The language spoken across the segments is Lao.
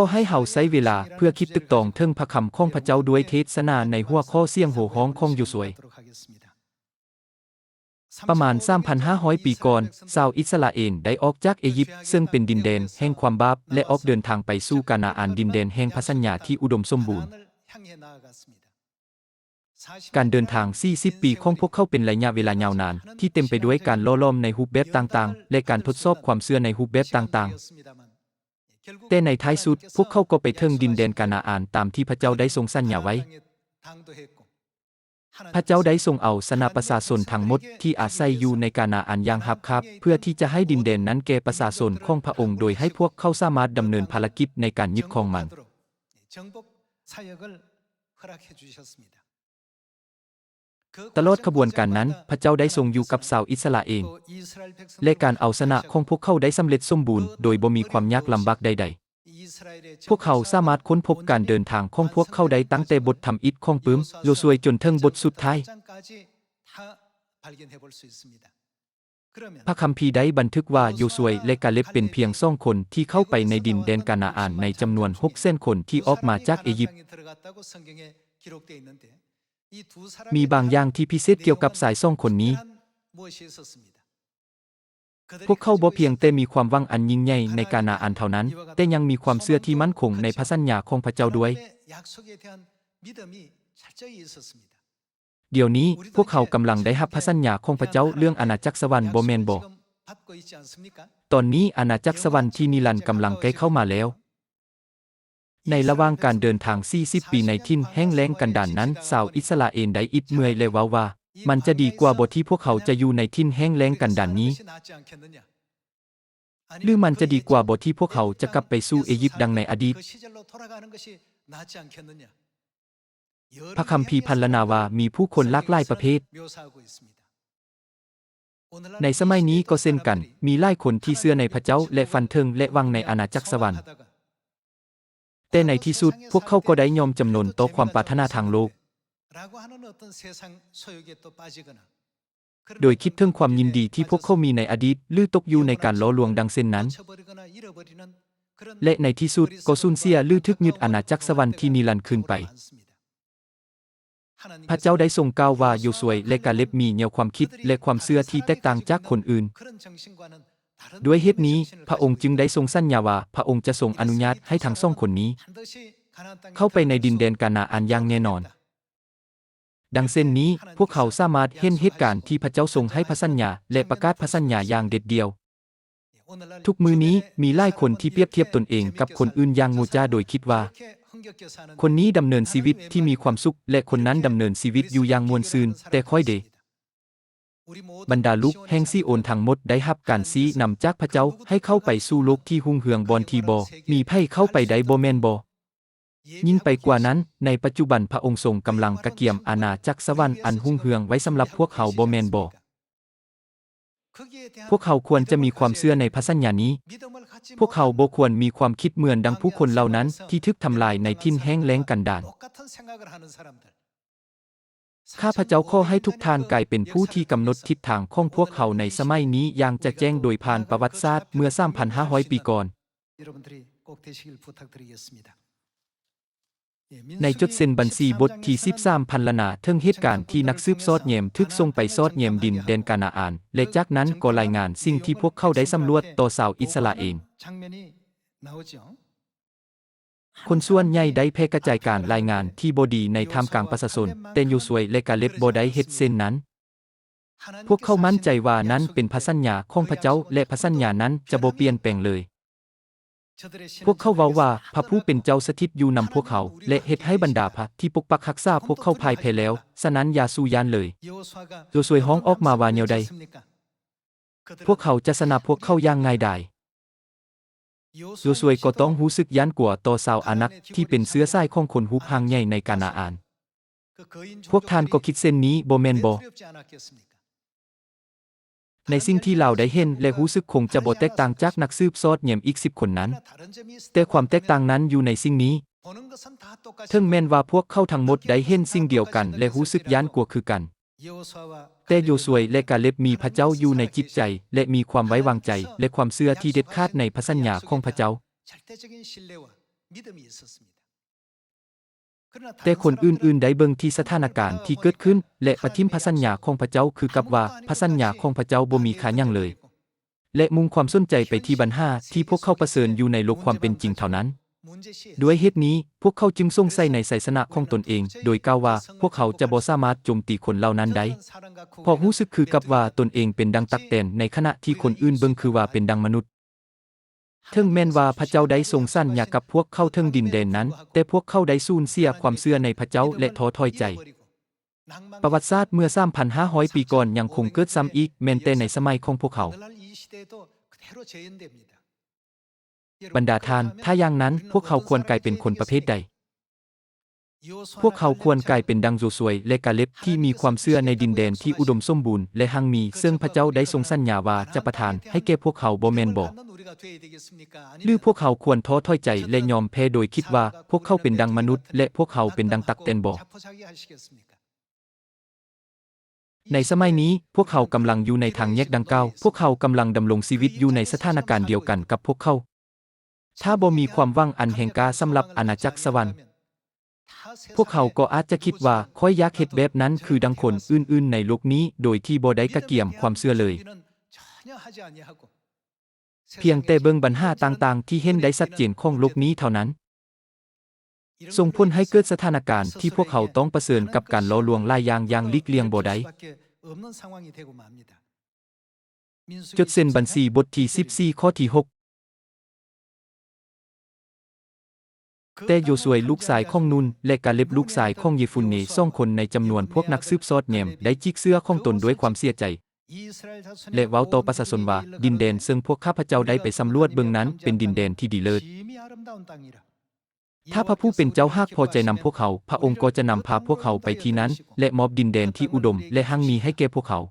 ຂໍໃຫ້ເຮົາໃຊ້ເວລາເພື່ອຄິດຕຶກຕອງເຖິງພະຄຳຂອງພະເຈົ້າດ້ວຍເທດສະໜາໃນຫົວຂໍ້ສຽງໂຫ່ຮ້ອງຂອງໂຢຊວຍ. ປະມານສາມພັນຫ້າຮ້ອຍປີກ່ອນ, ຊາວອິດສະຣາເອນໄດ້ອອກຈາກເອຢິບ, ເຊິ່ງເປັນດິນແດນແຫ່ງຄວາມບາບ, ແລະ ອອກເດີນທາງໄປສູ່ການາອານ, ດິນແດນແຫ່ງພະສັນຍາທີ່ອຸດົມສົມບູນ. ການເດີນທາງສີ່ສິບປີຂອງພວກເຂົາເປັນໄລຍະເວລາຍາວນານທີ່ເຕັມໄປດ້ວຍການຫຼໍ່ຫຼອມໃນຮູບແບບຕ່າງໆ ແລະ ການທົດສອບຄວາມເຊື່ອໃນຮູບແບບຕ່າງໆ. ແຕ່ໃນທ້າຍສຸດ, ພວກເຂົາກໍໄປເຖິງດິນແດນການາອານຕາມທີ່ພະເຈົ້າໄດ້ຊົງສັນຍາໄວ້. ພະເຈົ້າໄດ້ຊົງເອົາຊະນະປະຊາຊົນທັງໝົດທີ່ອາໄສຢູ່ໃນການາອານຢ່າງຮາບຄາບ, ເພື່ອທີ່ຈະໃຫ້ດິນແດນນັ້ນແກ່ປະຊາຊົນຂອງພະອົງ, ໂດຍໃຫ້ພວກເຂົາສາມາດດຳເນີນພາລະກິດໃນການຍຶດຄອງມັນ. ຕະຫຼອດຂະບວນການນັ້ນ, ພະເຈົ້າໄດ້ຊົງຢູ່ກັບຊາວອິດສະຣາເອນ, ແລະ ການເອົາຊະນະຂອງພວກເຂົາໄດ້ສຳເລັດສົມບູນໂດຍບໍ່ມີຄວາມຍາກລຳບາກໃດໆ. ພວກເຮົາສາມາດຄົ້ນພົບການເດີນທາງຂອງພວກເຂົາໄດ້ຕັ້ງແຕ່ບົດທຳອິດຂອງປຶ້ມໂຢຊວຍຈົນເຖິງບົດສຸດທ້າຍ. ພະຄຳພີໄດ້ບັນທຶກວ່າໂຢຊວຍ ແລະ ກາເລັບເປັນພຽງສອງຄົນທີ່ເຂົ້າໄປໃນດິນແດນການາອານໃນຈຳນວນຫົກແສນຄົນທີ່ອອກມາຈາກເອຢິບ. ມີບາງຢ່າງທີ່ພິເສດກ່ຽວກັບຊາຍສອງຄົນນີ້. ພວກເຂົາບໍ່ພຽງແຕ່ມີຄວາມຫວັງອັນຍິ່ງໃຫຍ່ໃນການາອານເທົ່ານັ້ນ, ແຕ່ຍັງມີຄວາມເຊື່ອທີ່ໝັ້ນຄົງໃນພະສັນຍາຂອງພະເຈົ້າດ້ວຍ. ດຽວນີ້ພວກເຮົາກຳລັງໄດ້ຮັບພະສັນຍາຂອງພະເຈົ້າເລື່ອງອານາຈັກສະຫວັນ, ບໍ່ແມ່ນບໍ? ຕອນນີ້ອານາຈັກສະຫວັນທີ່ນິລັນກຳລັງໃກ້ເຂົ້າມາແລ້ວ. ໃນລະຫວ່າງການເດີນທາງສີ່ສິບປີໃນຖິ່ນແຫ້ງແລ້ງກັນດານນັ້ນ, ຊາວອິດສະຣາເອນໄດ້ອິດເມື່ອຍ ແລະ ເວົ້າວ່າ, ມັນຈະດີກວ່າບໍ່ທີ່ພວກເຮົາຈະຢູ່ໃນຖິ່ນແຫ້ງແລ້ງກັນດານນີ້? ຫຼືມັນຈະດີກວ່າບໍ່ທີ່ພວກເຮົາຈະກັບໄປສູ່ເອຢິບດັ່ງໃນອະດີດ? ພະຄຳພີພັນລະນາວ່າມີຜູ້ຄົນຫຼາກຫຼາຍປະເພດ. ໃນສະໄໝນີ້ກໍເຊັ່ນກັນ, ມີຫຼາຍຄົນທີ່ເຊື່ອໃນພະເຈົ້າ ແລະ ຝັນເຖິງ ແລະ ຫວັງໃນອານາຈັກສະຫວັນ. ແຕ່ໃນທີ່ສຸດ, ພວກເຂົາກໍໄດ້ຍອມຈຳນົນຕໍ່ຄວາມປາດຖະໜາທາງໂລກ. ໂດຍຄິດເຖິງຄວາມຍິນດີທີ່ພວກເຂົາມີໃນອະດີດ ຫຼື ຕົກຢູ່ໃນການຫຼໍ່ລວງດັ່ງເຊັ່ນນັ້ນ, ແລະ ໃນທີ່ສຸດກໍສູນເສຍ ຫຼື ຖືກຍຶດອານາຈັກສະຫວັນທີ່ນິລັນຄືນໄປ. ພະເຈົ້າໄດ້ຊົງກ່າວວ່າໂຢຊວຍ ແລະ ກາເລັບມີແນວຄວາມຄິດ ແລະ ຄວາມເຊື່ອທີ່ແຕກຕ່າງຈາກຄົນອື່ນ. ດ້ວຍເຫດນີ້, ພະອົງຈຶ່ງໄດ້ຊົງສັນຍາວ່າພະອົງຈະຊົງອະນຸຍາດໃຫ້ທັງສອງຄົນນີ້ເຂົ້າໄປໃນດິນແດນການາອານຢ່າງແນ່ນອນ. ດັ່ງເຊັ່ນນີ້, ພວກເຮົາສາມາດເຫັນເຫດການທີ່ພະເຈົ້າຊົງໃຫ້ພະສັນຍາ ແລະ ປະກາດພະສັນຍາຢ່າງເດັດດ່ຽວ. ທຸກມື້ນີ້, ມີຫຼາຍຄົນທີ່ປຽບທຽບຕົນເອງກັບຄົນອື່ນຢ່າງໂງ່ຈ້າໂດຍຄິດວ່າ, ຄົນນີ້ດຳເນີນຊີວິດທີ່ມີຄວາມສຸກ ແລະ ຄົນນັ້ນດຳເນີນຊີວິດຢູ່ຢ່າງມ່ວນຊື່ນ, ແຕ່ຂ້ອຍເດ? ບັນດາລູກແຫ່ງຊີໂອນທັງໝົດໄດ້ຮັບການຊີ້ນຳຈາກພະເຈົ້າໃຫ້ເຂົ້າໄປສູ່ໂລກທີ່ຮຸ່ງເຮືອງບ່ອນທີ່ບໍ່ມີໃຜເຂົ້າໄປໄດ້, ບໍ່ແມ່ນບໍ? ຍິ່ງໄປກວ່ານັ້ນ, ໃນປັດຈຸບັນພະອົງຊົງກຳລັງກະກຽມອານາຈັກສະຫວັນອັນຮຸ່ງເຮືອງໄວ້ສຳລັບພວກເຮົາ, ບໍ່ແມ່ນບໍ? ພວກເຮົາຄວນຈະມີຄວາມເຊື່ອໃນພະສັນຍານີ້. ພວກເຮົາບໍ່ຄວນມີຄວາມຄິດເໝືອນດັ່ງຜູ້ຄົນເຫຼົ່ານັ້ນທີ່ຖືກທຳລາຍໃນຖິ່ນແຫ້ງແລ້ງກັນດານ. ຂ້າພະເຈົ້າຂໍໃຫ້ທຸກທ່ານກາຍເປັນຜູ້ທີ່ກຳນົດທິດທາງຂອງພວກເຮົາໃນສະໄໝນີ້ຢ່າງຈະແຈ້ງໂດຍຜ່ານປະຫວັດສາດເມື່ອສາມພັນຫ້າຮ້ອຍປີກ່ອນ. ໃນຈົດເຊັນບັນຊີບົດທີສິບສາມພັນລະນາເຖິງເຫດການທີ່ນັກສືບສອດແຍມຖືກສົ່ງໄປສອດແຍມດິນແດນການາອານ ແລະ ຈາກນັ້ນກໍລາຍງານສິ່ງທີ່ພວກເຂົາໄດ້ສຳຫຼວດຕໍ່ຊາວອິດສະຣາເອນ. ຄົນສ່ວນໃຫຍ່ໄດ້ແຜ່ກະຈາຍການລາຍງານທີ່ບໍ່ດີໃນທ່າມກາງປະຊາຊົນ, ແຕ່ໂຢຊວຍ ແລະ ກາເລັບບໍ່ໄດ້ເຮັດເຊັ່ນນັ້ນ. ພວກເຂົາໝັ້ນໃຈວ່ານັ້ນເປັນພະສັນຍາຂອງພະເຈົ້າ ແລະ ພະສັນຍານັ້ນຈະບໍ່ປ່ຽນແປງເລີຍ. ພວກເຂົາເວົ້າວ່າ, ພະຜູ້ເປັນເຈົ້າສະຖິດຢູ່ນຳພວກເຮົາ ແລະ ເຮັດໃຫ້ບັນດາພະທີ່ປົກປັກຮັກສາພວກເຂົາພ່າຍແພ້ແລ້ວ, ສະນັ້ນຢ່າສູ່ຢ້ານເລີຍ. ໂຢຊວຍຮ້ອງອອກມາວ່າແນວໃດ? ພວກເຮົາຈະຊະນະພວກເຂົາຢ່າງງ່າຍດາຍ. ໂຢຊວຍກໍຕ້ອງຮູ້ສຶກຢ້ານກົວຕໍ່ຊາວອານັກທີ່ເປັນເຊື້ອສາຍຂອງຄົນຮູບຮ່າງໃຫຍ່ໃນການາອານ. ພວກທ່ານກໍຄິດເຊັ່ນນີ້, ບໍ່ແມ່ນບໍ? ໃນສິ່ງທີ່ລາວໄດ້ເຫັນ ແລະ ຮູ້ສຶກຄົງຈະບໍ່ແຕກຕ່າງຈາກນັກສືບສອດແຍມອີກສິບຄົນນັ້ນ. ແຕ່ຄວາມແຕກຕ່າງນັ້ນຢູ່ໃນສິ່ງນີ້. ເຖິງແມ່ນວ່າພວກເຂົາທັງໝົດໄດ້ເຫັນສິ່ງດຽວກັນ ແລະ ຮູ້ສຶກຢ້ານກົວຄືກັນ, ແຕ່ໂຢຊວຍ ແລະ ກາເລັບມີພະເຈົ້າຢູ່ໃນຈິດໃຈ ແລະ ມີຄວາມໄວ້ວາງໃຈ ແລະ ຄວາມເຊື່ອທີ່ເດັດຂາດໃນພະສັນຍາຂອງພະເຈົ້າ. ແຕ່ຄົນອື່ນໆໄດ້ເບິ່ງທີ່ສະຖານະການທີ່ເກີດຂຶ້ນ ແລະ ປະຖິ້ມພະສັນຍາຂອງພະເຈົ້າຄືກັບວ່າພະສັນຍາຂອງພະເຈົ້າບໍ່ມີຄ່າຫຍັງເລີຍ ແລະ ມຸ່ງຄວາມສົນໃຈໄປທີ່ບັນຫາທີ່ພວກເຂົາປະເຊີນຢູ່ໃນໂລກຄວາມເປັນຈິງເທົ່ານັ້ນ. ດ້ວຍເຫດນີ້, ພວກເຂົາຈຶ່ງສົງໄສໃນໄຊຊະນະຂອງຕົນເອງ, ໂດຍກ່າວວ່າ, ພວກເຮົາຈະບໍ່ສາມາດໂຈມຕີຄົນເຫຼົ່ານັ້ນໄດ້, ເພາະຮູ້ສຶກຄືກັບວ່າຕົນເອງເປັນດັ່ງຕັກແຕນ, ໃນຂະນະທີ່ຄົນອື່ນເບິ່ງຄືວ່າເປັນດັ່ງມະນຸດ. ເຖິງແມ່ນວ່າພະເຈົ້າໄດ້ຊົງສັນຍາກັບພວກເຂົາເຖິງດິນແດນນັ້ນ, ແຕ່ພວກເຂົາໄດ້ສູນເສຍຄວາມເຊື່ອໃນພະເຈົ້າ ແລະ ທໍ້ຖອຍໃຈ. ປະຫວັດສາດເມື່ອສາມພັນຫ້າຮ້ອຍປີກ່ອນຍັງຄົງເກີດຊ້ຳອີກ, ແມ່ນແຕ່ໃນສະໄໝຂອງພວກເຂົາ. ບັນດາທ່ານ, ຖ້າຢ່າງນັ້ນ, ພວກເຮົາຄວນກາຍເປັນຄົນປະເພດໃດ? ພວກເຮົາຄວນກາຍເປັນດັ່ງໂຢຊວຍ ແລະ ກາເລັບ ທີ່ມີຄວາມເຊື່ອໃນດິນແດນທີ່ອຸດົມສົມບູນ ແລະ ຮັ່ງມີ, ເຊິ່ງພະເຈົ້າໄດ້ຊົງສັນຍາວ່າຈະປະທານໃຫ້ແກ່ພວກເຮົາ, ບໍ່ແມ່ນບໍ? ຫຼືພວກເຮົາຄວນທໍ້ຖອຍໃຈ ແລະ ຍອມແພ້ໂດຍຄິດວ່າພວກເຂົາເປັນດັ່ງມະນຸດ ແລະ ພວກເຮົາເປັນດັ່ງຕັກແຕນບໍ? ໃນສະໄໝນີ້, ພວກເຮົາກຳລັງຢູ່ໃນທາງແຍກດັ່ງກ່າວ, ພວກເຮົາກຳລັງດຳລົງຊີວິດຢູ່ໃນສະຖານະການດຽວກັນກັບພວກເຂົາ. ຖ້າບໍ່ມີຄວາມຫວັງອັນແຮງກ້າສຳລັບອານາຈັກສະຫວັນ, ພວກເຮົາກໍອາດຈະຄິດວ່າ, ຂ້ອຍຢາກເຮັດແບບນັ້ນຄືດັ່ງຄົນອື່ນໆໃນໂລກນີ້, ໂດຍທີ່ບໍ່ໄດ້ກະກຽມຄວາມເຊື່ອເລີຍ. ພຽງແຕ່ເບິ່ງບັນຫາຕ່າງໆທີ່ເຫັນໄດ້ຊັດເຈນຂອງໂລກນີ້ເທົ່ານັ້ນ, ສົ່ງຜົນໃຫ້ເກີດສະຖານະການທີ່ພວກເຮົາຕ້ອງປະເຊີນກັບການຫຼໍ່ລວງຫຼາຍຢ່າງຢ່າງຫຼີກລ່ຽງບໍ່ໄດ້. ຈົດເຊັ່ນບັນຊີ ບົດທີສິບສີ່ ຂໍ້ທີຫົກ. ແຕ່ໂຢຊວຍລູກຊາຍຂອງນູນ ແລະ ກາເລັບລູກຊາຍຂອງເຢຟຸນເນ ສອງຄົນໃນຈຳນວນພວກນັກສືບສອດແນມ ໄດ້ຈິກເສື້ອຂອງຕົນດ້ວຍຄວາມເສຍໃຈ ແລະ ເວົ້າຕໍ່ປະຊາຊົນວ່າ, ດິນແດນເຊິ່ງພວກຂ້າພະເຈົ້າໄດ້ໄປສຳຫຼວດເບິ່ງນັ້ນ ເປັນດິນແດນທີ່ດີເລີດ. ຖ້າພະຜູ້ເປັນເຈົ້າຫາກພໍໃຈນຳພວກເຮົາ, ພະອົງກໍຈະນຳພາພວກເຮົາໄປທີ່ນັ້ນ ແລະ ມອບດິນແດນທີ່ອຸດົມ ແລະ ຮັ່ງມີໃຫ້ແກ່ພວກເຮົາ.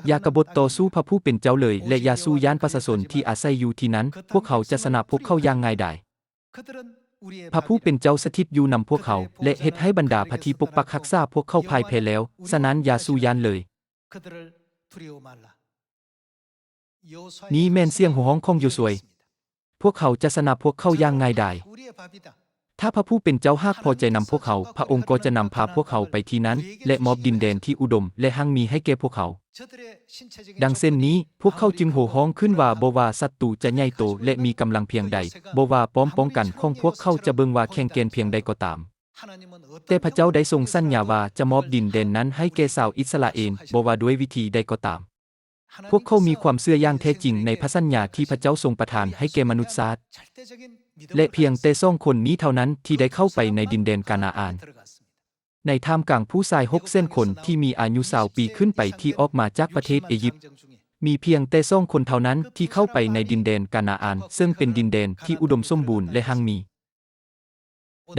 ຢາກະບົດຕໍ່ສູ້ພະຜູ້ເປັນເຈົ້າເລີຍ ແລະ ຢ່າສູ້ຢ້ານປະຊາຊົນທີ່ອາໄສຢູ່ທີ່ນັ້ນ, ພວກເຮົາຈະຊະນະພວກເຂົາຢ່າງງ່າຍດາຍ. ພະຜູ້ເປັນເຈົ້າສະຖິດຢູ່ນຳພວກເຮົາ ແລະ ເຮັດໃຫ້ບັນດາພະທີ່ປົກປັກຮັກສາພວກເຂົາພ່າຍແພ້ແລ້ວ, ສະນັ້ນຢ່າສູ້ຢ້ານເລີຍ. ນີ້ແມ່ນສຽງໂຫ່ຮ້ອງຂອງໂຢຊວຍ. ພວກເຂົາຈະຊະນະພວກເຂົາຢ່າງງ່າຍດາຍ. ຖ້າພະຜູ້ເປັນເຈົ້າຫາກພໍໃຈນຳພວກເຮົາ, ພະອົງກໍຈະນຳພາພວກເຮົາໄປທີ່ນັ້ນ ແລະ ມອບດິນແດນທີ່ອຸດົມ ແລະ ຮັ່ງມີໃຫ້ແກ່ພວກເຮົາ. ດັ່ງເຊັ່ນນີ້, ພວກເຂົາຈຶ່ງໂຫ່ຮ້ອງຂຶ້ນວ່າ, ບໍ່ວ່າສັດຕູຈະໃຫຍ່ໂຕ ແລະ ມີກຳລັງພຽງໃດ, ບໍ່ວ່າປ້ອມປ້ອງກັນຂອງພວກເຂົາຈະເບິ່ງວ່າແຂງແກ່ນພຽງໃດກໍຕາມ, ແຕ່ພະເຈົ້າໄດ້ຊົງສັນຍາວ່າຈະມອບດິນແດນນັ້ນໃຫ້ແກ່ຊາວອິດສະຣາເອນ, ບໍ່ວ່າດ້ວຍວິທີໃດກໍຕາມ. ພວກເຂົາມີຄວາມເຊື່ອຢ່າງແທ້ຈິງໃນພະສັນຍາທີ່ພະເຈົ້າຊົງປະທານໃຫ້ແກ່ມະນຸດຊາດ ແລະ ພຽງແຕ່ສອງຄົນນີ້ເທົ່ານັ້ນທີ່ໄດ້ເຂົ້າໄປໃນດິນແດນການາອານ. ໃນທ່າມກາງຜູ້ຊາຍຫົກແສນຄົນທີ່ມີອາຍຸຊາວປີຂຶ້ນໄປທີ່ອອກມາຈາກປະເທດເອຢິບ, ມີພຽງແຕ່ສອງຄົນເທົ່ານັ້ນທີ່ເຂົ້າໄປໃນດິນແດນການາອານ, ເຊິ່ງເປັນດິນແດນທີ່ອຸດົມສົມບູນ ແລະ ຮັ່ງມີ.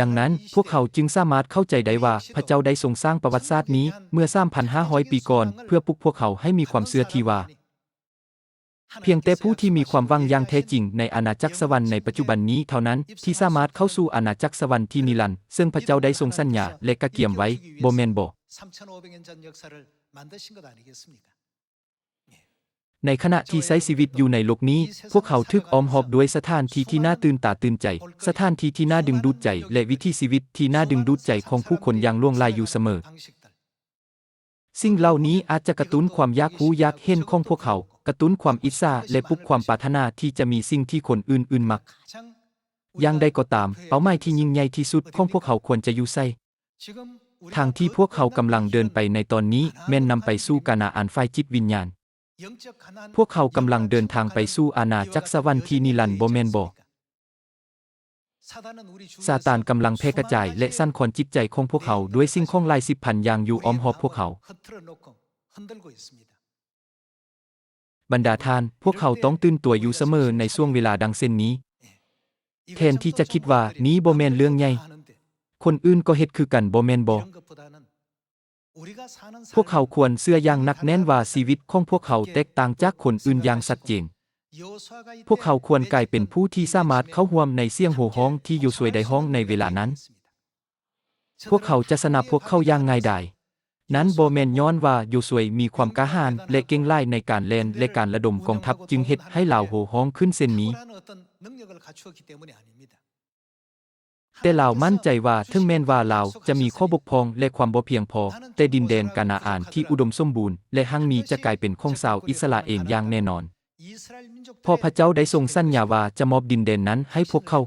ດັ່ງນັ້ນ, ພວກເຮົາຈຶ່ງສາມາດເຂົ້າໃຈໄດ້ວ່າພະເຈົ້າໄດ້ຊົງສ້າງປະຫວັດສາດນີ້ເມື່ອສາມພັນຫ້າຮ້ອຍປີກ່ອນ ເພື່ອປຸກພວກເຮົາໃຫ້ມີຄວາມເຊື່ອທີ່ວ່າ ພຽງແຕ່ຜູ້ທີ່ມີຄວາມຫວັງຢ່າງແທ້ຈິງໃນອານາຈັກສະຫວັນໃນປັດຈຸບັນນີ້ເທົ່ານັ້ນ ທີ່ສາມາດເຂົ້າສູ່ອານາຈັກສະຫວັນທີ່ນິລັນ, ເຊິ່ງພະເຈົ້າໄດ້ຊົງສັນຍາ ແລະ ກະກຽມໄວ້, ບໍ່ແມ່ນບໍ? ໃນຂະນະທີ່ໃຊ້ຊີວິດຢູ່ໃນໂລກນີ້, ພວກເຮົາຖືກອ້ອມຮອບດ້ວຍສະຖານທີ່ທີ່ໜ້າຕື່ນຕາຕື່ນໃຈ, ສະຖານທີ່ທີ່ໜ້າດຶງດູດໃຈ ແລະ ວິຖີຊີວິດທີ່ໜ້າດຶງດູດໃຈຂອງຜູ້ຄົນຢ່າງຫຼວງຫຼາຍຢູ່ສະເໝີ. ສິ່ງເຫຼົ່ານີ້ອາດຈະກະຕຸ້ນຄວາມຢາກຮູ້ຢາກເຫັນຂອງພວກເຮົາ, ກະຕຸ້ນຄວາມອິດສາ ແລະ ປຸກຄວາມປາດຖະໜາທີ່ຈະມີສິ່ງທີ່ຄົນອື່ນໆມັກ. ຢ່າງໃດກໍຕາມ, ເປົ້າໝາຍທີ່ຍິ່ງໃຫຍ່ທີ່ສຸດຂອງພວກເຮົາຄວນຈະຢູ່ໃສ? ທາງທີ່ພວກເຮົາກຳລັງເດີນໄປໃນຕອນນີ້ ແມ່ນນຳໄປສູ່ການາອານຝ່າຍຈິດວິນຍານ. ພວກເຮົາກຳລັງເດີນທາງໄປສູ່ອານາຈັກສະຫວັນທີ່ນິລັນ, ບໍ່ແມ່ນບໍ? ຊາຕານກຳລັງແຜ່ກະຈາຍ ແລະ ສັ່ນຄອນຈິດໃຈຂອງພວກເຮົາດ້ວຍສິ່ງຂອງຫຼາຍສິບພັນຢ່າງຢູ່ອ້ອມຮອບພວກເຮົາ. ບັນດາທ່ານ, ພວກເຮົາຕ້ອງຕື່ນຕົວຢູ່ສະເໝີໃນຊ່ວງເວລາດັ່ງເຊັ່ນນີ້. ແທນທີ່ຈະຄິດວ່ານີ້ບໍ່ແມ່ນເລື່ອງໃຫຍ່, ຄົນອື່ນກໍເຮັດຄືກັນ, ບໍ່ແມ່ນບໍ? ພວກເຮົາຄວນເຊື່ອຢ່າງໜັກແໜ້ນວ່າຊີວິດຂອງພວກເຮົາແຕກຕ່າງຈາກຄົນອື່ນຢ່າງຊັດເຈນ. ພວກເຮົາຄວນກາຍເປັນຜູ້ທີ່ສາມາດເຂົ້າຮ່ວມໃນສຽງໂຫ່ຮ້ອງທີ່ໂຢຊວຍໄດ້ຮ້ອງໃນເວລານັ້ນ. ພວກເຮົາຈະຊະນະພວກເຂົາຢ່າງງ່າຍດາຍ. ນັ້ນບໍ່ແມ່ນຍ້ອນວ່າໂຢຊວຍມີຄວາມກ້າຫານ ແລະ ເກັ່ງຫຼາຍໃນການແລ່ນ ແລະ ການລະດົມກອງທັບຈຶ່ງເຮັດໃຫ້ລາວໂຫ່ຮ້ອງຂຶ້ນເຊັ່ນນີ້. ແຕ່ລາວໝັ້ນໃຈວ່າ ເຖິງແມ່ນວ່າລາວຈະມີຂໍ້ບົກຜ່ອງ ແລະ ຄວາມບໍ່ພຽງພໍ, ແຕ່ດິນແດນການາອານທີ່ອຸດົມສົມບູນ ແລະ ຮັ່ງມີຈະກາຍເປັນຂອງຊາວອິດສະຣາເອນຢ່າງແນ່ນອນ, ເພາະພະເຈົ້າໄດ້ຊົງສັນຍາວ່າຈະມອບດິນແດນນັ້ນໃຫ້ພວກເຂົາ.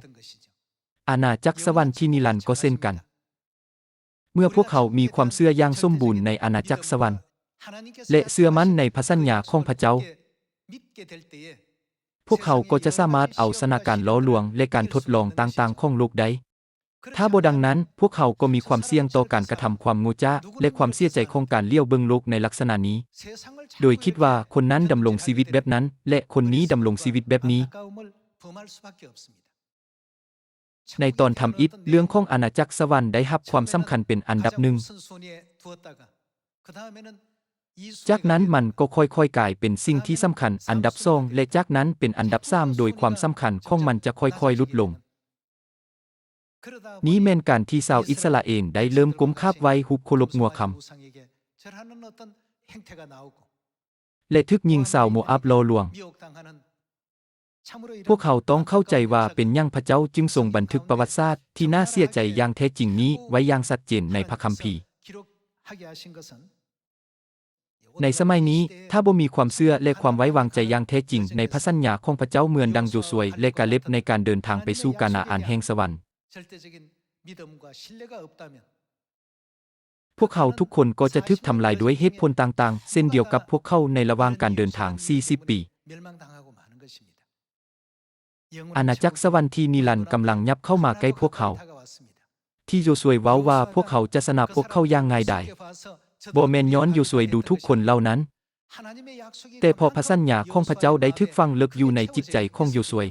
ອານາຈັກສະຫວັນທີ່ນິລັນກໍເຊັ່ນກັນ. ເມື່ອພວກເຮົາມີຄວາມເຊື່ອຢ່າງສົມບູນໃນອານາຈັກສະຫວັນ ແລະ ເຊື່ອໝັ້ນໃນພະສັນຍາຂອງພະເຈົ້າ, ພວກເຮົາກໍຈະສາມາດເອົາຊະນະການຫຼໍ່ລວງ ແລະ ການທົດລອງຕ່າງໆຂອງໂລກໄດ້. ຖ້າບໍ່ດັ່ງນັ້ນ, ພວກເຮົາກໍມີຄວາມສ່ຽງຕໍ່ການກະທຳຄວາມໂງ່ຈ້າ ແລະ ຄວາມເສຍໃຈຂອງການຫຼຽວເບິ່ງໂລກໃນລັກສະນະນີ້, ໂດຍຄິດວ່າຄົນນັ້ນດຳລົງຊີວິດແບບນັ້ນ ແລະ ຄົນນີ້ດຳລົງຊີວິດແບບນີ້. ໃນຕອນທຳອິດ, ເລື່ອງຂອງອານາຈັກສະຫວັນໄດ້ຮັບຄວາມສຳຄັນເປັນອັນດັບໜຶ່ງ. ຈາກນັ້ນມັນກໍຄ່ອຍໆກາຍເປັນສິ່ງທີ່ສຳຄັນອັນດັບສອງ ແລະ ຈາກນັ້ນເປັນອັນດັບສາມ, ໂດຍຄວາມສຳຄັນຂອງມັນຈະຄ່ອຍໆຫຼຸດລົງ. ນີ້ແມ່ນການທີ່ຊາວອິດສະຣາເອນໄດ້ເລີ່ມກົ້ມຂາບໄຫວ້ຮູບເຄົາລົບງົວຄຳ ແລະ ຖືກຍິງຊາວໂມອາບຫຼໍ່ລວງ. ພວກເຮົາຕ້ອງເຂົ້າໃຈວ່າເປັນຫຍັງພະເຈົ້າຈຶ່ງຊົງບັນທຶກປະຫວັດສາດທີ່ໜ້າເສຍໃຈຢ່າງແທ້ຈິງນີ້ໄວ້ຢ່າງຊັດເຈນໃນພະຄຳພີ. ໃນສະໄໝນີ້, ຖ້າບໍ່ມີຄວາມເຊື່ອ ແລະ ຄວາມໄວ້ວາງໃຈຢ່າງແທ້ຈິງໃນພະສັນຍາຂອງພະເຈົ້າເໝືອນດັ່ງໂຢຊວຍ ແລະ ກາເລັບໃນການເດີນທາງໄປສູ່ການາອານແຫ່ງສະຫວັນ, ພວກເຮົາທຸກຄົນກໍຈະຖືກທຳລາຍດ້ວຍເຫດຜົນຕ່າງໆ ເຊັ່ນດຽວກັບພວກເຂົາໃນລະຫວ່າງການເດີນທາງສີ່ສິບປີ. ອານາຈັກສະຫວັນທີ່ນິລັນກຳລັງຫຍັບເຂົ້າມາໃກ້ພວກເຮົາ, ທີ່ໂຢຊວຍເວົ້າວ່າພວກເຮົາຈະຊະນະພວກເຂົາຢ່າງງ່າຍດາຍ, ບໍ່ແມ່ນຍ້ອນໂຢຊວຍດູຖູກຄົນເຫຼົ່ານັ້ນ, ແຕ່ເພາະພະສັນຍາຂອງພະເຈົ້າໄດ້ຖືກຝັງເລິກຢູ່ໃນຈິດໃຈຂອງໂຢຊວຍ.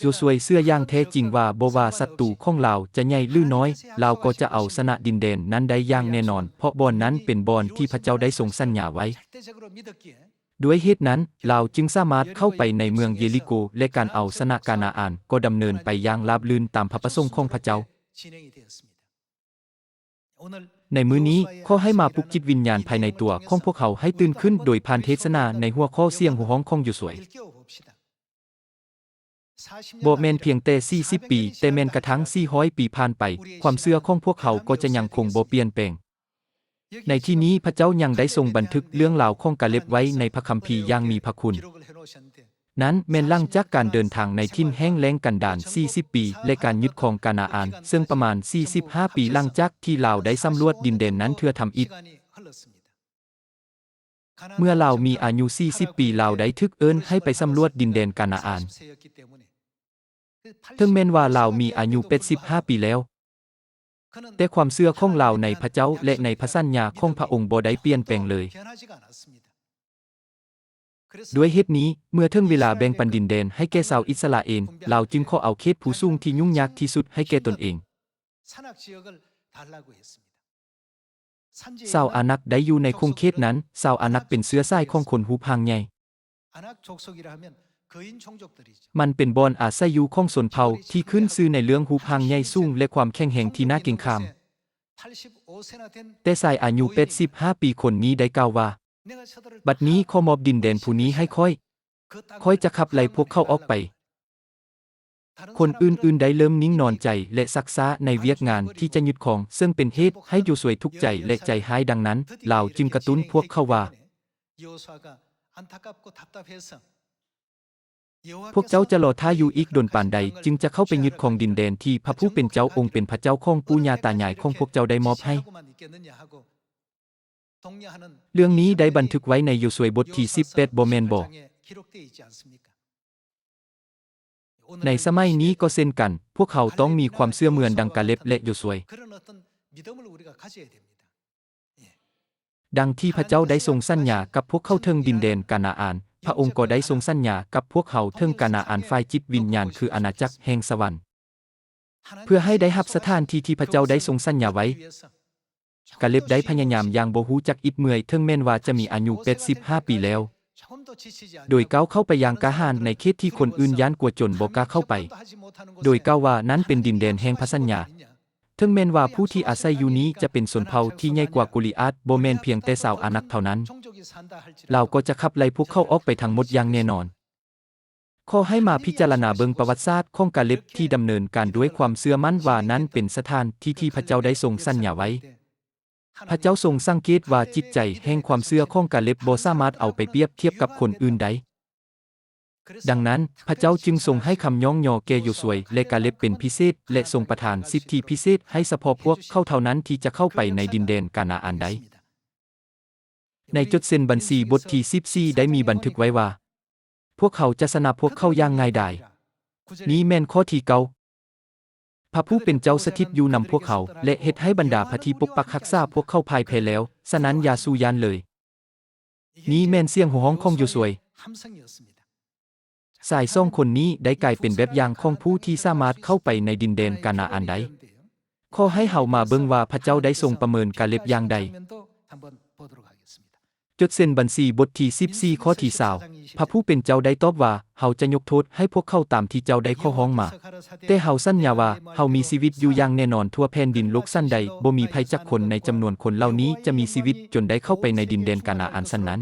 ໂຢຊວຍເຊື່ອຢ່າງແທ້ຈິງວ່າບໍ່ວ່າສັດຕູຂອງລາວຈະໃຫຍ່ຫຼືນ້ອຍ, ລາວກໍຈະເອົາຊະນະດິນແດນນັ້ນໄດ້ຢ່າງແນ່ນອນ, ເພາະບ່ອນນັ້ນເປັນບ່ອນທີ່ພະເຈົ້າໄດ້ຊົງສັນຍາໄວ້. ດ້ວຍເຫດນັ້ນ, ລາວຈຶ່ງສາມາດເຂົ້າໄປໃນເມືອງເຢລິໂກ ແລະ ການເອົາຊະນະການາອານກໍດຳເນີນໄປຢ່າງລາບລື່ນຕາມພະປະສົງຂອງພະເຈົ້າ. ໃນມື້ນີ້, ຂໍໃຫ້ມາປຸກຈິດວິນຍານພາຍໃນຕົວຂອງພວກເຮົາໃຫ້ຕື່ນຂຶ້ນໂດຍຜ່ານເທດສະໜາໃນຫົວຂໍ້ສຽງໂຫ່ຮ້ອງຂອງໂຢຊວຍ. ບໍ່ແມ່ນພຽງແຕ່ສີ່ສິບປີ, ແຕ່ແມ່ນກະທັ່ງສີ່ຮ້ອຍປີຜ່ານໄປ, ຄວາມເຊື່ອຂອງພວກເຮົາກໍຈະຍັງຄົງບໍ່ປ່ຽນແປງ. ໃນທີ່ນີ້ພະເຈົ້າຍັງໄດ້ຊົງບັນທຶກເລື່ອງລາວຂອງກາເລັບໄວ້ໃນພະຄຳພີຢ່າງມີພະຄຸນ. ນັ້ນແມ່ນຫຼັງຈາກການເດີນທາງໃນຖິ່ນແຫ້ງແລ້ງກັນດານສີ່ສິບປີ ແລະ ການຍຶດຄອງການາອານ, ເຊິ່ງປະມານສີ່ສິບຫ້າປີຫຼັງຈາກທີ່ລາວໄດ້ສຳຫຼວດດິນແດນນັ້ນເທື່ອທຳອິດ. ເມື່ອລາວມີອາຍຸສີ່ສິບປີ, ລາວໄດ້ຖືກເອີ້ນໃຫ້ໄປສຳຫຼວດດິນແດນການາອານ. ເຖິງແມ່ນວ່າລາວມີອາຍຸແປດສິບຫ້າປີແລ້ວ, ແຕ່ຄວາມເຊື່ອຂອງລາວໃນພະເຈົ້າ ແລະ ໃນພະສັນຍາຂອງພະອົງບໍ່ໄດ້ປ່ຽນແປງເລີຍ. ດ້ວຍເຫດນີ້, ເມື່ອເຖິງເວລາແບ່ງປັນດິນແດນໃຫ້ແກ່ຊາວອິດສະຣາເອນ, ລາວຈຶ່ງຂໍເອົາເຂດພູສູງທີ່ຫຍຸ້ງຍາກທີ່ສຸດໃຫ້ແກ່ຕົນເອງ. ຊາວອານັກໄດ້ຢູ່ໃນຂົງເຂດນັ້ນ. ຊາວອານັກເປັນເຊື້ອສາຍຂອງຄົນຮູບຮ່າງໃຫຍ່. ມັນເປັນບ່ອນອາໄສຢູ່ຂອງຊົນເຜົ່າທີ່ຂຶ້ນຊື່ໃນເລື່ອງຮູບຮ່າງໃຫຍ່ສູງ ແລະ ຄວາມແຂງແຮງທີ່ໜ້າເກັງຂາມ. ແຕ່ຊາຍອາຍຸແປດສິບຫ້າປີຄົນນີ້ໄດ້ກ່າວວ່າ, ບັດນີ້ຂໍມອບດິນແດນພູນີ້ໃຫ້ຂ້ອຍ. ຂ້ອຍຈະຂັບໄລ່ພວກເຂົາອອກໄປ. ຄົນອື່ນໆໄດ້ເລີ່ມນິ່ງນອນໃຈ ແລະ ຊັກຊ້າໃນວຽກງານທີ່ຈະຍຶດຄອງ, ເຊິ່ງເປັນເຫດໃຫ້ໂຢຊວຍທຸກໃຈ ແລະ ໃຈຮ້າຍ. ດັ່ງນັ້ນ, ລາວຈຶ່ງກະຕຸ້ນພວກເຂົາວ່າ, ພວກເຈົ້າຈະລໍຖ້າຢູ່ອີກດົນປານໃດ ຈຶ່ງຈະເຂົ້າໄປຍຶດຄອງດິນແດນທີ່ພະຜູ້ເປັນເຈົ້າອົງເປັນພະເຈົ້າຂອງປູ່ຍ່າຕາຍາຍຂອງພວກເຈົ້າໄດ້ມອບໃຫ້? ເລື່ອງນີ້ໄດ້ບັນທຶກໄວ້ໃນໂຢຊວຍບົດທີສິບແປດ ບໍ່ແມ່ນບໍ? ໃນສະໄໝນີ້ກໍເຊັ່ນກັນ, ພວກເຮົາຕ້ອງມີຄວາມເຊື່ອເໝືອນດັ່ງກາເລັບ ແລະ ໂຢຊວຍ. ດັ່ງທີ່ພະເຈົ້າໄດ້ຊົງສັນຍາກັບພວກເຂົາເຖິງດິນແດນການາອານ, ພະອົງກໍໄດ້ຊົງສັນຍາກັບພວກເຮົາເຖິງການາອານຝ່າຍຈິດວິນຍານ, ຄືອານາຈັກແຫ່ງສະຫວັນ. ເພື່ອໃຫ້ໄດ້ຮັບສະຖານທີ່ທີ່ພະເຈົ້າໄດ້ຊົງສັນຍາໄວ້, ກາເລັບໄດ້ພະຍາຍາມຢ່າງບໍ່ຮູ້ຈັກອິດເມື່ອຍ, ເຖິງແມ່ນວ່າຈະມີອາຍຸແປດສິບຫ້າປີແລ້ວ, ໂດຍກ້າວເຂົ້າໄປຢ່າງກ້າຫານໃນເຂດທີ່ຄົນອື່ນຢ້ານກົວຈົນບໍ່ກ້າເຂົ້າໄປ, ໂດຍກ່າວວ່ານັ້ນເປັນດິນແດນແຫ່ງພະສັນຍາ. ເຖິງແມ່ນວ່າຜູ້ທີ່ອາໄສຢູ່ນີ້ຈະເປັນຊົນເຜົ່າທີ່ໃຫຍ່ກວ່າໂກລິອາດ, ບໍ່ແມ່ນພຽງແຕ່ຊາວອານັກເທົ່ານັ້ນ, ລາວກໍຈະຂັບໄລ່ພວກເຂົາອອກໄປທັງໝົດຢ່າງແນ່ນອນ. ຂໍໃຫ້ມາພິຈາລະນາເບິ່ງປະຫວັດສາດຂອງກາເລັບທີ່ດຳເນີນການດ້ວຍຄວາມເຊື່ອໝັ້ນວ່ານັ້ນເປັນສະຖານທີ່ທີ່ພະເຈົ້າໄດ້ຊົງສັນຍາໄວ້. ພະເຈົ້າຊົງສັງເກດວ່າຈິດໃຈແຫ່ງຄວາມເຊື່ອຂອງກາເລັບບໍ່ສາມາດເອົາໄປປຽບທຽບກັບຄົນອື່ນໄດ້. ດັ່ງນັ້ນ, ພະເຈົ້າຈຶ່ງຊົງໃຫ້ຄຳຍ້ອງຍໍແກ່ໂຢຊວຍ ແລະ ກາເລັບເປັນພິເສດ ແລະ ຊົງປະທານສິດທິພິເສດໃຫ້ສະເພາະພວກເຂົາເທົ່ານັ້ນທີ່ຈະເຂົ້າໄປໃນດິນແດນການາອານໄດ້. ໃນຈົດເຊັນບັນຊີບົດທີສິບສີ່ໄດ້ມີບັນທຶກໄວ້ວ່າ, ພວກເຂົາຈະຊະນະພວກເຂົາຢ່າງງ່າຍດາຍ. ນີ້ແມ່ນຂໍ້ທີເກົ້າ. ພະຜູ້ເປັນເຈົ້າສະຖິດຢູ່ນຳພວກເຮົາ ແລະ ເຮັດໃຫ້ບັນດາພະທີ່ປົກປັກຮັກສາພວກເຂົາພ່າຍແພ້ແລ້ວ, ສະນັ້ນຢ່າສູ່ຢ້ານເລີຍ. ນີ້ແມ່ນສຽງໂຫ່ຮ້ອງຂອງໂຢຊວຍ. ຊາຍສອງຄົນນີ້ໄດ້ກາຍເປັນແບບຢ່າງຂອງຜູ້ທີ່ສາມາດເຂົ້າໄປໃນດິນແດນການາອານໄດ້. ຂໍໃຫ້ເຮົາມາເບິ່ງວ່າພະເຈົ້າໄດ້ຊົງປະເມີນກາເລັບຢ່າງໃດ. ຈົດເຊັນບັນຊີບົດທີສິບສີ່ ຂໍ້ທີຊາວ ພະຜູ້ເປັນເຈົ້າໄດ້ຕອບວ່າ, ເຮົາຈະຍົກໂທດໃຫ້ພວກເຂົາຕາມທີ່ເຈົ້າໄດ້ຂໍຮ້ອງມາ. ແຕ່ເຮົາສັນຍາວ່າ, ເຮົາມີຊີວິດຢູ່ຢ່າງແນ່ນອນທົ່ວແຜ່ນດິນໂລກ, ສັນໃດບໍ່ມີໃຜຈັກຄົນໃນຈຳນວນຄົນເຫຼົ່ານີ້ຈະມີຊີວິດຈົນໄດ້ເຂົ້າໄປໃນດິນແດນການາອານຊັ້ນນັ້ນ.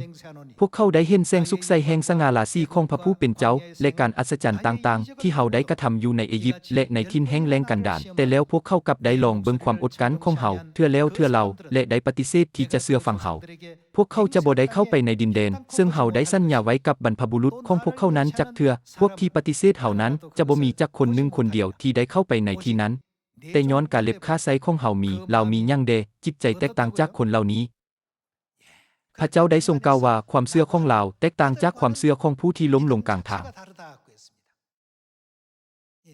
ພວກເຂົາໄດ້ເຫັນແສງສຸກໃສແຫ່ງສະຫງ່າລາສີຂອງພະຜູ້ເປັນເຈົ້າ ແລະ ການອັດສະຈັນຕ່າງໆ ທີ່ເຮົາໄດ້ກະທຳຢູ່ໃນເອຢິບ ແລະ ໃນຖິ່ນແຫ້ງແລ້ງກັນດານ, ແຕ່ແລ້ວພວກເຂົາກັບໄດ້ລອງເບິ່ງຄວາມອົດກັ້ນຂອງເຮົາເທື່ອແລ້ວເທື່ອເລົ່າ ແລະ ໄດ້ປະຕິເສດທີ່ຈະເຊື່ອຟັງເຮົາ. ພວກເຂົາຈະບໍ່ໄດ້ເຂົ້າໄປໃນດິນແດນ ເຊິ່ງເຮົາໄດ້ສັນຍາໄວ້ກັບບັນພະບຸລຸດຂອງພວກເຂົານັ້ນຈັກເທື່ອ. ພວກທີ່ປະຕິເສດເຮົານັ້ນ ຈະບໍ່ມີຈັກຄົນໜຶ່ງຄົນດຽວທີ່ໄດ້ເຂົ້າໄປໃນທີ່ນັ້ນ. ແຕ່ຍ້ອນກາເລັບຂ້າໄຊຂອງເຮົາມີ, ລາວມີຫຍັງແດ່? ຈິດໃຈແຕກຕ່າງຈາກຄົນເຫຼົ່ານີ້. ພະເຈົ້າໄດ້ຊົງກ່າວວ່າ ຄວາມເຊື່ອຂອງລາວແຕກຕ່າງຈາກຄວາມເຊື່ອຂອງຜູ້ທີ່ລົ້ມລົງກາງທາງ.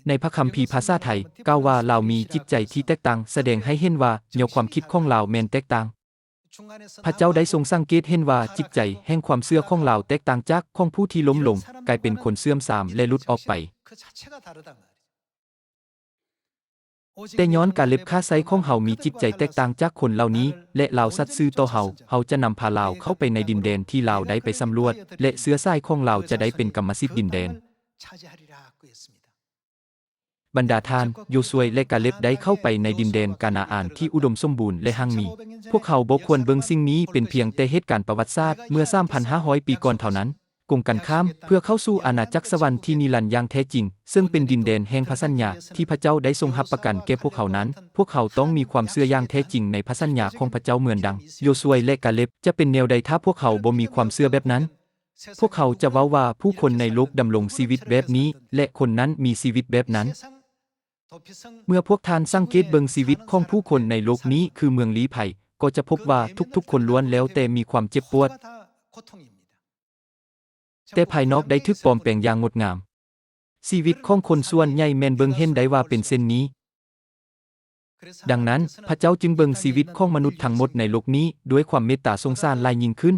ໃນພະຄຳພີພາສາໄທ ກ່າວວ່າລາວມີຈິດໃຈທີ່ແຕກຕ່າງ, ສະແດງໃຫ້ເຫັນວ່າແນວຄວາມຄິດຂອງລາວແມ່ນແຕກຕ່າງ. ພະເຈົ້າໄດ້ຊົງສັງເກດເຫັນວ່າຈິດໃຈແຫ່ງຄວາມເຊື່ອຂອງລາວແຕກຕ່າງຈາກຂອງຜູ້ທີ່ລົ້ມລົງ, ກາຍເປັນຄົນເສື່ອມຊາມ ແລະ ຫຼຸດອອກໄປ. ແຕ່ຍ້ອນກາເລັບຂ້າໄຊຂອງເຮົາມີຈິດໃຈແຕກຕ່າງຈາກຄົນເຫຼົ່ານີ້ ແລະ ລາວສັດຊື່ຕໍ່ເຮົາ, ເຮົາຈະນຳພາລາວເຂົ້າໄປໃນດິນແດນທີ່ລາວໄດ້ໄປສຳຫຼວດ ແລະ ເຊື້ອສາຍຂອງລາວຈະໄດ້ເປັນກຳມະສິດດິນແດນ. ບັນດາທ່ານ, ໂຢຊວຍ ແລະ ກາເລັບໄດ້ເຂົ້າໄປໃນດິນແດນການາອານທີ່ອຸດົມສົມບູນ ແລະ ຮັ່ງມີ. ພວກເຮົາບໍ່ຄວນເບິ່ງສິ່ງນີ້ເປັນພຽງແຕ່ເຫດການປະຫວັດສາດເມື່ອສາມພັນຫ້າຮ້ອຍປີກ່ອນເທົ່ານັ້ນ. ກົງກັນຂ້າມ, ເພື່ອເຂົ້າສູ່ອານາຈັກສະຫວັນທີ່ນິລັນຢ່າງແທ້ຈິງ, ເຊິ່ງເປັນດິນແດນແຫ່ງພະສັນຍາທີ່ພະເຈົ້າໄດ້ຊົງຮັບປະກັນແກ່ພວກເຮົານັ້ນ, ພວກເຮົາຕ້ອງມີຄວາມເຊື່ອຢ່າງແທ້ຈິງໃນພະສັນຍາຂອງພະເຈົ້າເໝືອນດັ່ງໂຢຊວຍ ແລະ ກາເລັບ. ຈະເປັນແນວໃດຖ້າພວກເຮົາບໍ່ມີຄວາມເຊື່ອແບບນັ້ນ? ພວກເຂົາຈະເວົ້າວ່າຜູ້ຄົນໃນໂລກດຳລົງຊີວິດແບບນີ້ ແລະ ຄົນນັ້ນມີຊີວິດແບບນັ້ນ. ເມື່ອພວກທ່ານສັງເກດເບິ່ງຊີວິດຂອງຜູ້ຄົນໃນໂລກນີ້ຄືເມືອງລີ້ໄພ, ກໍຈະພົບວ່າທຸກໆຄົນລ້ວນແລ້ວແຕ່ມີຄວາມເຈັບປວດ, ແຕ່ພາຍນອກໄດ້ຖືກປອມແປງຢ່າງງົດງາມ. ຊີວິດຂອງຄົນສ່ວນໃຫຍ່ແມ່ນເບິ່ງເຫັນໄດ້ວ່າເປັນເຊັ່ນນີ້. ດັ່ງນັ້ນ, ພະເຈົ້າຈຶ່ງເບິ່ງຊີວິດຂອງມະນຸດທັງໝົດໃນໂລກນີ້ດ້ວຍຄວາມເມດຕາສົງສານຫຼາຍຍິ່ງຂຶ້ນ.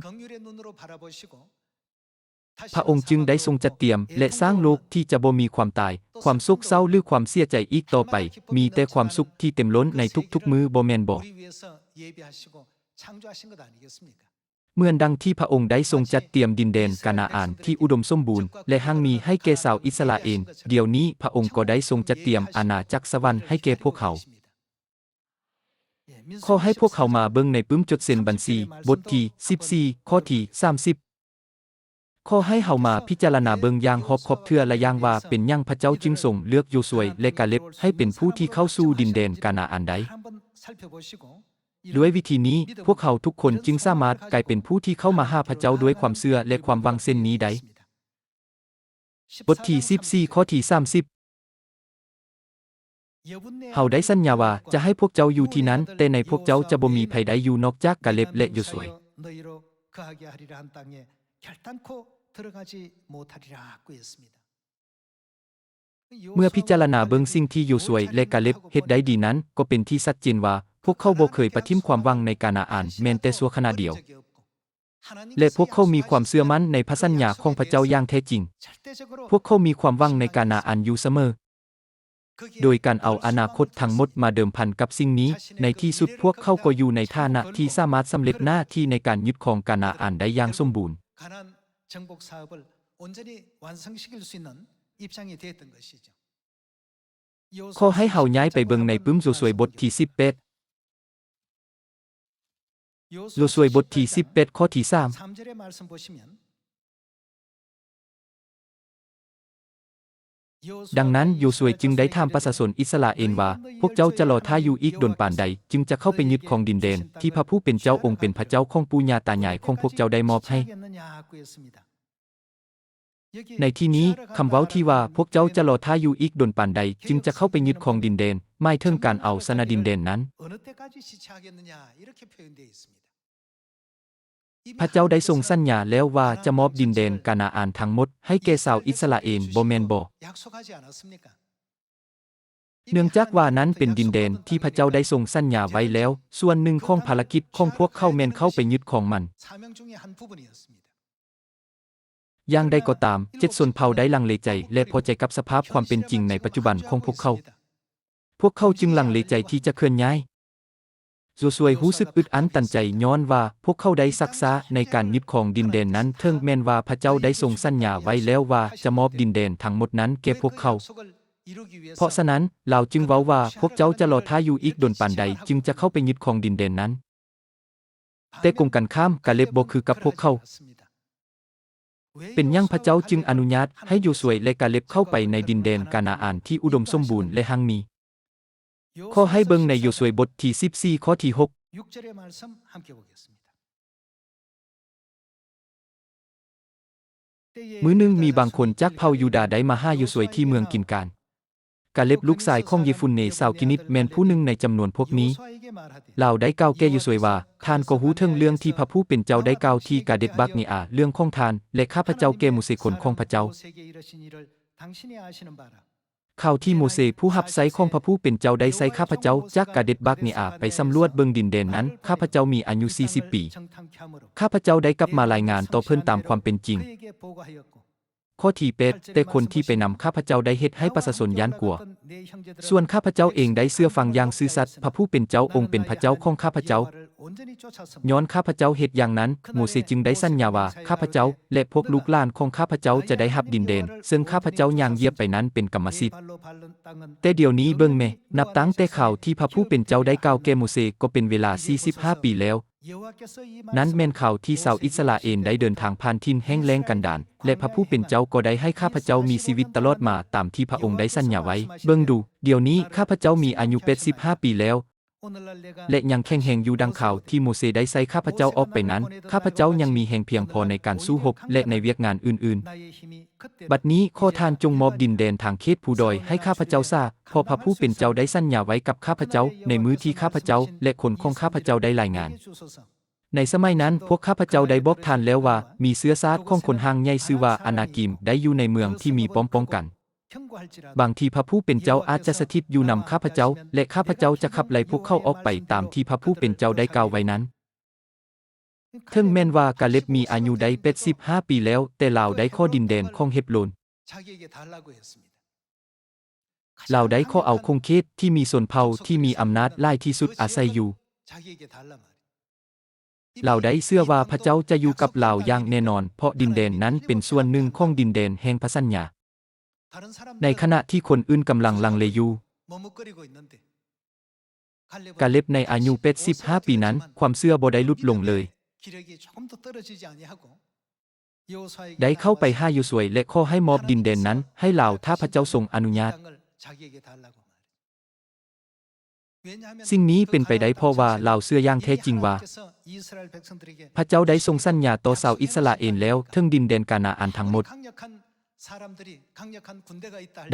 ພະອົງຈຶ່ງໄດ້ຊົງຈັດຕຽມ ແລະ ສ້າງໂລກທີ່ຈະບໍ່ມີຄວາມຕາຍ, ຄວາມໂສກເສົ້າ ຫຼື ຄວາມເສຍໃຈອີກຕໍ່ໄປ, ມີແຕ່ຄວາມສຸກທີ່ເຕັມລົ້ນໃນທຸກໆມື້, ບໍ່ແມ່ນບໍ? ເໝືອນດັ່ງທີ່ພະອົງໄດ້ຊົງຈັດຕຽມດິນແດນການາອານທີ່ອຸດົມສົມບູນ ແລະ ຮັ່ງມີໃຫ້ແກ່ຊາວອິດສະຣາເອນ, ດຽວນີ້ພະອົງກໍໄດ້ຊົງຈັດຕຽມອານາຈັກສະຫວັນໃຫ້ແກ່ພວກເຮົາ. ຂໍໃຫ້ພວກເຮົາມາເບິ່ງໃນປຶ້ມຈົດເຊັນບັນຊີ ບົດທີສິບສີ່ ຂໍ້ທີສາມສິບ. ຂໍໃຫ້ເຮົາມາພິຈາລະນາເບິ່ງຢ່າງຮອບຄອບເທື່ອລະຢ່າງວ່າ ເປັນຫຍັງພະເຈົ້າຈຶ່ງຊົງເລືອກໂຢຊວຍ ແລະ ກາເລັບ ໃຫ້ເປັນຜູ້ທີ່ເຂົ້າສູ່ດິນແດນການາອານໄດ້. ດ້ວຍວິທີນີ້, ພວກເຮົາທຸກຄົນຈຶ່ງສາມາດກາຍເປັນຜູ້ທີ່ເຂົ້າມາຫາພະເຈົ້າດ້ວຍຄວາມເຊື່ອ ແລະ ຄວາມຫວັງເຊັ່ນນີ້ໄດ້. ບົດທີສິບສີ່ ຂໍ້ທີສາມສິບ. ເຮົາໄດ້ສັນຍາວ່າຈະໃຫ້ພວກເຈົ້າຢູ່ທີ່ນັ້ນ, ແຕ່ໃນພວກເຈົ້າຈະບໍ່ມີໃຜໃດຢູ່ນອກຈາກກາເລັບ ແລະ ໂຢຊວຍ. ເມື່ອພິຈາລະນາເບິ່ງສິ່ງທີ່ໂຢຊວຍ ແລະ ກາເລັບເຮັດໄດ້ດີນັ້ນ, ກໍເປັນທີ່ຊັດເຈນວ່າ ພວກເຂົາບໍ່ເຄີຍປະຖິ້ມຄວາມຫວັງໃນການາອານແມ່ນແຕ່ຊົ່ວຂະນະດຽວ. ແລະ ພວກເຂົາມີຄວາມເຊື່ອໝັ້ນໃນພະສັນຍາຂອງພະເຈົ້າຢ່າງແທ້ຈິງ. ພວກເຂົາມີຄວາມຫວັງໃນການາອານຢູ່ສະເໝີ. ໂດຍການເອົາອະນາຄົດທັງໝົດມາເດີມພັນກັບສິ່ງນີ້, ໃນທີ່ສຸດພວກເຂົາກໍຢູ່ໃນຖານະທີ່ສາມາດສຳເລັດໜ້າທີ່ໃນການຍຶດຄອງການາອານໄດ້ຢ່າງສົມບູນ. ຂໍໃຫ້ເຮົາຍ້າຍໄປເບິ່ງໃນປຶ້ມໂຢຊວຍບົດທີສິບແປດ. ໂຢຊວຍບົດທີສິບແປດ ຂໍ້ທີສາມ. ດັ່ງນັ້ນ ໂຢຊວຍຈຶ່ງໄດ້ຖາມປະຊາຊົນອິດສະຣາເອນວ່າ, ພວກເຈົ້າຈະລໍຖ້າຢູ່ອີກດົນປານໃດ ຈຶ່ງຈະເຂົ້າໄປຍຶດຄອງດິນແດນ ທີ່ພະຜູ້ເປັນເຈົ້າອົງເປັນພະເຈົ້າຂອງປູ່ຍ່າຕາຍາຍຂອງພວກເຈົ້າໄດ້ມອບໃຫ້? ໃນທີ່ນີ້, ຄຳເວົ້າທີ່ວ່າ ພວກເຈົ້າຈະລໍຖ້າຢູ່ອີກດົນປານໃດ ຈຶ່ງຈະເຂົ້າໄປຍຶດຄອງດິນແດນ ໝາຍເຖິງການເອົາຊະນະດິນແດນນັ້ນ. ພະເຈົ້າໄດ້ຊົງສັນຍາແລ້ວວ່າຈະມອບດິນແດນການາອານທັງໝົດໃຫ້ແກ່ຊາວອິດສະຣາເອນ, ບໍ່ແມ່ນບໍ? ເນື່ອງຈາກວ່ານັ້ນເປັນດິນແດນທີ່ພະເຈົ້າໄດ້ຊົງສັນຍາໄວ້ແລ້ວ, ສ່ວນໜຶ່ງຂອງພາລະກິດຂອງພວກເຂົາແມ່ນເຂົ້າໄປຍຶດຄອງມັນ. ຢ່າງໃດກໍຕາມ, ເຈັດຊົນເຜົ່າໄດ້ລັງເລໃຈ ແລະ ພໍໃຈກັບສະພາບຄວາມເປັນຈິງໃນປັດຈຸບັນຂອງພວກເຂົາ. ພວກເຂົາຈຶ່ງລັງເລໃຈທີ່ຈະເຄື່ອນຍ້າຍ. ໂຢຊວຍຮູ້ສຶກອຶດອັ້ນຕັນໃຈຍ້ອນວ່າພວກເຂົາໄດ້ຊັກຊ້າໃນການຍຶດຄອງດິນແດນນັ້ນ, ເຖິງແມ່ນວ່າພະເຈົ້າໄດ້ຊົງສັນຍາໄວ້ແລ້ວວ່າຈະມອບດິນແດນທັງໝົດນັ້ນແກ່ພວກເຂົາ. ເພາະສະນັ້ນ, ລາວຈຶ່ງເວົ້າວ່າ, ພວກເຈົ້າຈະລໍຖ້າຢູ່ອີກດົນປານໃດ ຈຶ່ງຈະເຂົ້າໄປຍຶດຄອງດິນແດນນັ້ນ? ແຕ່ກົງກັນຂ້າມ, ກາເລັບບໍ່ຄືກັບພວກເຂົາ. ເປັນຫຍັງພະເຈົ້າຈຶ່ງອະນຸຍາດໃຫ້ໂຢຊວຍ ແລະ ກາເລັບເຂົ້າໄປໃນດິນແດນການາອານທີ່ອຸດົມສົມບູນ ແລະ ຮັ່ງມີ? ຂໍໃຫ້ເບິ່ງໃນໂຢຊວຍບົດທີສິບສີ່ ຂໍ້ທີຫົກ. ມື້ໜຶ່ງມີບາງຄົນຈາກເຜົ່າຢູດາໄດ້ມາຫາໂຢຊວຍທີ່ເມືອງກິນການ. ກາເລັບລູກຊາຍຂອງເຢຟຸນເນຊາວກິນິດແມ່ນຜູ້ໜຶ່ງໃນຈຳນວນພວກນີ້. ລາວໄດ້ກ່າວແກ່ໂຢຊວຍວ່າ, ທ່ານກໍຮູ້ເຖິງເລື່ອງທີ່ພະຜູ້ເປັນເຈົ້າໄດ້ກ່າວທີ່ກາເດັດບາກເນອາເລື່ອງຂອງທ່ານ ແລະ ຂ້າພະເຈົ້າແກ່ໂມເຊຄົນຂອງພະເຈົ້າ. ຂ່າວທີ່ໂມເຊຜູ້ຮັບໃຊ້ຂອງພະຜູ້ເປັນເຈົ້າໄດ້ໃຊ້ຂ້າພະເຈົ້າຈາກກາເດັດບາກເນອາໄປສຳຫຼວດເບິ່ງດິນແດນນັ້ນ, ຂ້າພະເຈົ້າມີອາຍຸສີ່ສິບປີ. ຂ້າພະເຈົ້າໄດ້ກັບມາລາຍງານຕໍ່ເພິ່ນຕາມຄວາມເປັນຈິງ. ຂໍ້ທີແປດ, ແຕ່ຄົນທີ່ໄປນຳຂ້າພະເຈົ້າໄດ້ເຮັດໃຫ້ປະຊາຊົນຢ້ານກົວ. ສ່ວນຂ້າພະເຈົ້າເອງໄດ້ເຊື່ອຟັງຢ່າງຊື່ສັດພະຜູ້ເປັນເຈົ້າອົງເປັນພະເຈົ້າຂອງຂ້າພະເຈົ້າ. ຍ້ອນຂ້າພະເຈົ້າເຮັດຢ່າງນັ້ນ, ໂມເຊຈຶ່ງໄດ້ສັນຍາວ່າ, ຂ້າພະເຈົ້າ ແລະ ພວກລູກຫຼານຂອງຂ້າພະເຈົ້າຈະໄດ້ຮັບດິນແດນ ເຊິ່ງຂ້າພະເຈົ້າຍ່າງຢຽບໄປນັ້ນເປັນກຳມະສິດ. ແຕ່ດຽວນີ້ເບິ່ງແມ, ນັບຕັ້ງແຕ່ຂ່າວທີ່ພະຜູ້ເປັນເຈົ້າໄດ້ກ່າວແກ່ໂມເຊກໍເປັນເວລາສີ່ສິບຫ້າປີແລ້ວ. ນັ້ນແມ່ນຂ່າວທີ່ຊາວອິດສະຣາເອນໄດ້ເດີນທາງຜ່ານຖິ່ນແຫ້ງແລ້ງກັນດານ, ແລະ ພະຜູ້ເປັນເຈົ້າກໍໄດ້ໃຫ້ຂ້າພະເຈົ້າມີຊີວິດຕະຫຼອດມາຕາມທີ່ພະອົງໄດ້ສັນຍາໄວ້. ເບິ່ງດູ, ດຽວນີ້ຂ້າພະເຈົ້າມີອາຍຸແປດສິບຫ້າປີແລ້ວ ແລະ ຍັງແຂງແຮງຢູ່ດັ່ງຄາວທີ່ໂມເຊໄດ້ໃຊ້ຂ້າພະເຈົ້າອອກໄປນັ້ນ. ຂ້າພະເຈົ້າຍັງມີແຮງພຽງພໍໃນການສູ້ຮົບ ແລະ ໃນວຽກງານອື່ນໆ. ບັດນີ້ຂໍທ່ານຈົ່ງມອບດິນແດນທາງເຂດພູດອຍໃຫ້ຂ້າພະເຈົ້າຊາ, ເພາະພະຜູ້ເປັນເຈົ້າໄດ້ສັນຍາໄວ້ກັບຂ້າພະເຈົ້າໃນມື້ທີ່ຂ້າພະເຈົ້າ ແລະ ຄົນຂອງຂ້າພະເຈົ້າໄດ້ລາຍງານ. ໃນສະໄໝນັ້ນ, ພວກຂ້າພະເຈົ້າໄດ້ບອກທ່ານແລ້ວວ່າ, ມີເຊື້ອຊາດຂອງຄົນຮ່າງໃຫຍ່ຊື່ວ່າອານາກິມໄດ້ຢູ່ໃນເມືອງທີ່ມີປ້ອມປ້ອງກັນ. ບາງທີພະຜູ້ເປັນເຈົ້າອາດຈະສະຖິດຢູ່ນຳຂ້າພະເຈົ້າ, ແລະ ຂ້າພະເຈົ້າຈະຂັບໄລ່ພວກເຂົາອອກໄປຕາມທີ່ພະຜູ້ເປັນເຈົ້າໄດ້ກ່າວໄວ້ນັ້ນ. ເຖິງແມ່ນວ່າກາເລັບມີອາຍຸໄດ້ແປດສິບຫ້າປີແລ້ວ, ແຕ່ລາວໄດ້ຂໍດິນແດນຂອງເຮັບໂລນ. ລາວໄດ້ຂໍເອົາຂົງເຂດທີ່ມີຊົນເຜົ່າທີ່ມີອຳນາດຫຼາຍທີ່ສຸດອາໄສຢູ່. ລາວໄດ້ເຊື່ອວ່າພະເຈົ້າຈະຢູ່ກັບລາວຢ່າງແນ່ນອນ, ເພາະດິນແດນນັ້ນເປັນສ່ວນໜຶ່ງຂອງດິນແດນແຫ່ງພະສັນຍາ. ໃນຂະນະທີ່ຄົນອື່ນກຳລັງລັງເລຢູ່, ກາເລັບໃນອາຍຸແປດສິບຫ້າປີນັ້ນ, ຄວາມເຊື່ອບໍ່ໄດ້ຫຼຸດລົງເລີຍ. ໄດ້ເຂົ້າໄປຫາໂຢຊວຍ ແລະ ຂໍໃຫ້ມອບດິນແດນນັ້ນໃຫ້ລາວ ຖ້າພະເຈົ້າຊົງອະນຸຍາດ. ສິ່ງນີ້ເປັນໄປໄດ້ເພາະວ່າລາວເຊື່ອຢ່າງແທ້ຈິງວ່າ ພະເຈົ້າໄດ້ຊົງສັນຍາຕໍ່ຊາວອິດສະຣາເອນແລ້ວເຖິງດິນແດນການາອານທັງໝົດ.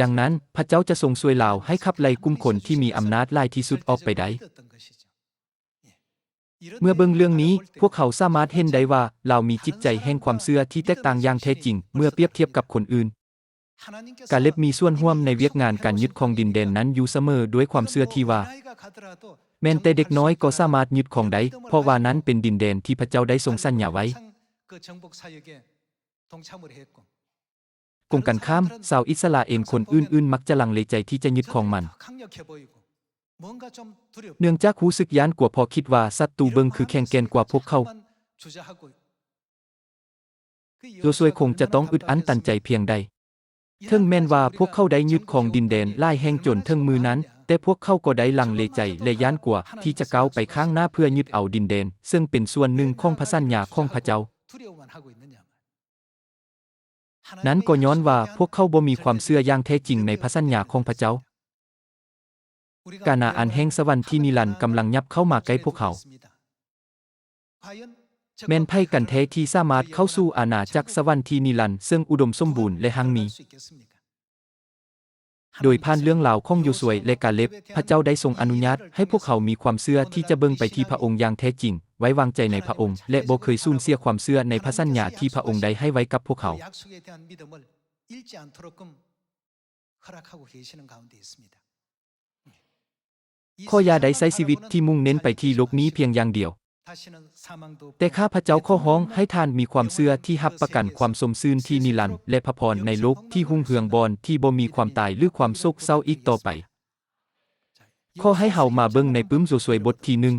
ດັ່ງນັ້ນ, ພະເຈົ້າຈະຊົງຊ່ວຍລາວໃຫ້ຂັບໄລ່ກຸ່ມຄົນທີ່ມີອຳນາດຫຼາຍທີ່ສຸດອອກໄປໄດ້. ເມື່ອເບິ່ງເລື່ອງນີ້, ພວກເຮົາສາມາດເຫັນໄດ້ວ່າລາວມີຈິດໃຈແຫ່ງຄວາມເຊື່ອທີ່ແຕກຕ່າງຢ່າງແທ້ຈິງເມື່ອປຽບທຽບກັບຄົນອື່ນ. ກາເລັບມີສ່ວນຮ່ວມໃນວຽກງານການຍຶດຄອງດິນແດນນັ້ນຢູ່ສະເໝີດ້ວຍຄວາມເຊື່ອທີ່ວ່າ ແມ່ນແຕ່ເດັກນ້ອຍກໍສາມາດຍຶດຄອງໄດ້, ເພາະວ່ານັ້ນເປັນດິນແດນທີ່ພະເຈົ້າໄດ້ຊົງສັນຍາໄວ້. ກົງກັນຂ້າມ, ຊາວອິດສະຣາເອນຄົນອື່ນໆມັກຈະລັງເລໃຈທີ່ຈະຍຶດຄອງມັນ, ເນື່ອງຈາກຮູ້ສຶກຢ້ານກົວເພາະຄິດວ່າສັດຕູເບິ່ງຄືແຂງແກ່ນກວ່າພວກເຂົາ. ໂຢຊວຍຄົງຈະຕ້ອງອຶດອັ້ນຕັນໃຈພຽງໃດ. ເຖິງແມ່ນວ່າພວກເຂົາໄດ້ຍຶດຄອງດິນແດນຫຼາຍແຫ່ງຈົນເຖິງມື້ນັ້ນ, ແຕ່ພວກເຂົາກໍໄດ້ລັງເລໃຈ ແລະ ຢ້ານກົວທີ່ຈະກ້າວໄປຂ້າງໜ້າເພື່ອຍຶດເອົາດິນແດນ ເຊິ່ງເປັນສ່ວນໜຶ່ງຂອງພະສັນຍາຂອງພະເຈົ້າ. ນັ້ນກໍຍ້ອນວ່າພວກເຂົາບໍ່ມີຄວາມເຊື່ອຢ່າງແທ້ຈິງໃນພະສັນຍາຂອງພະເຈົ້າ. ການາອານແຫ່ງສະຫວັນທີ່ນິລັນກຳລັງຫຍັບເຂົ້າມາໃກ້ພວກເຮົາ. ແມ່ນໃຜກັນແທ້ທີ່ສາມາດເຂົ້າສູ່ອານາຈັກສະຫວັນທີ່ນິລັນເຊິ່ງອຸດົມສົມບູນ ແລະ ຮັ່ງມີ? ໂດຍຜ່ານເລື່ອງລາວຂອງໂຢຊວຍ ແລະ ກາເລັບ, ພະເຈົ້າໄດ້ຊົງອະນຸຍາດໃຫ້ພວກເຮົາມີຄວາມເຊື່ອທີ່ຈະເບິ່ງໄປທີ່ພະອົງຢ່າງແທ້ຈິງ, ໄວ້ວາງໃຈໃນພະອົງ ແລະ ບໍ່ເຄີຍສູນເສຍຄວາມເຊື່ອໃນພະສັນຍາທີ່ພະອົງໄດ້ໃຫ້ໄວ້ກັບພວກເຮົາ. ຂໍຢ່າໄດ້ໃຊ້ຊີວິດທີ່ມຸ່ງເນັ້ນໄປທີ່ໂລກນີ້ພຽງຢ່າງດຽວ, ແຕ່ຂ້າພະເຈົ້າຂໍຮ້ອງໃຫ້ທ່ານມີຄວາມເຊື່ອທີ່ຮັບປະກັນຄວາມຊົມຊື່ນທີ່ນິລັນ ແລະ ພະພອນໃນໂລກທີ່ຮຸ່ງເຮືອງ ບ່ອນທີ່ບໍ່ມີຄວາມຕາຍ ຫຼື ຄວາມໂສກເສົ້າອີກຕໍ່ໄປ. ຂໍໃຫ້ເຮົາມາເບິ່ງໃນປຶ້ມໂຢຊວຍບົດທີໜຶ່ງ.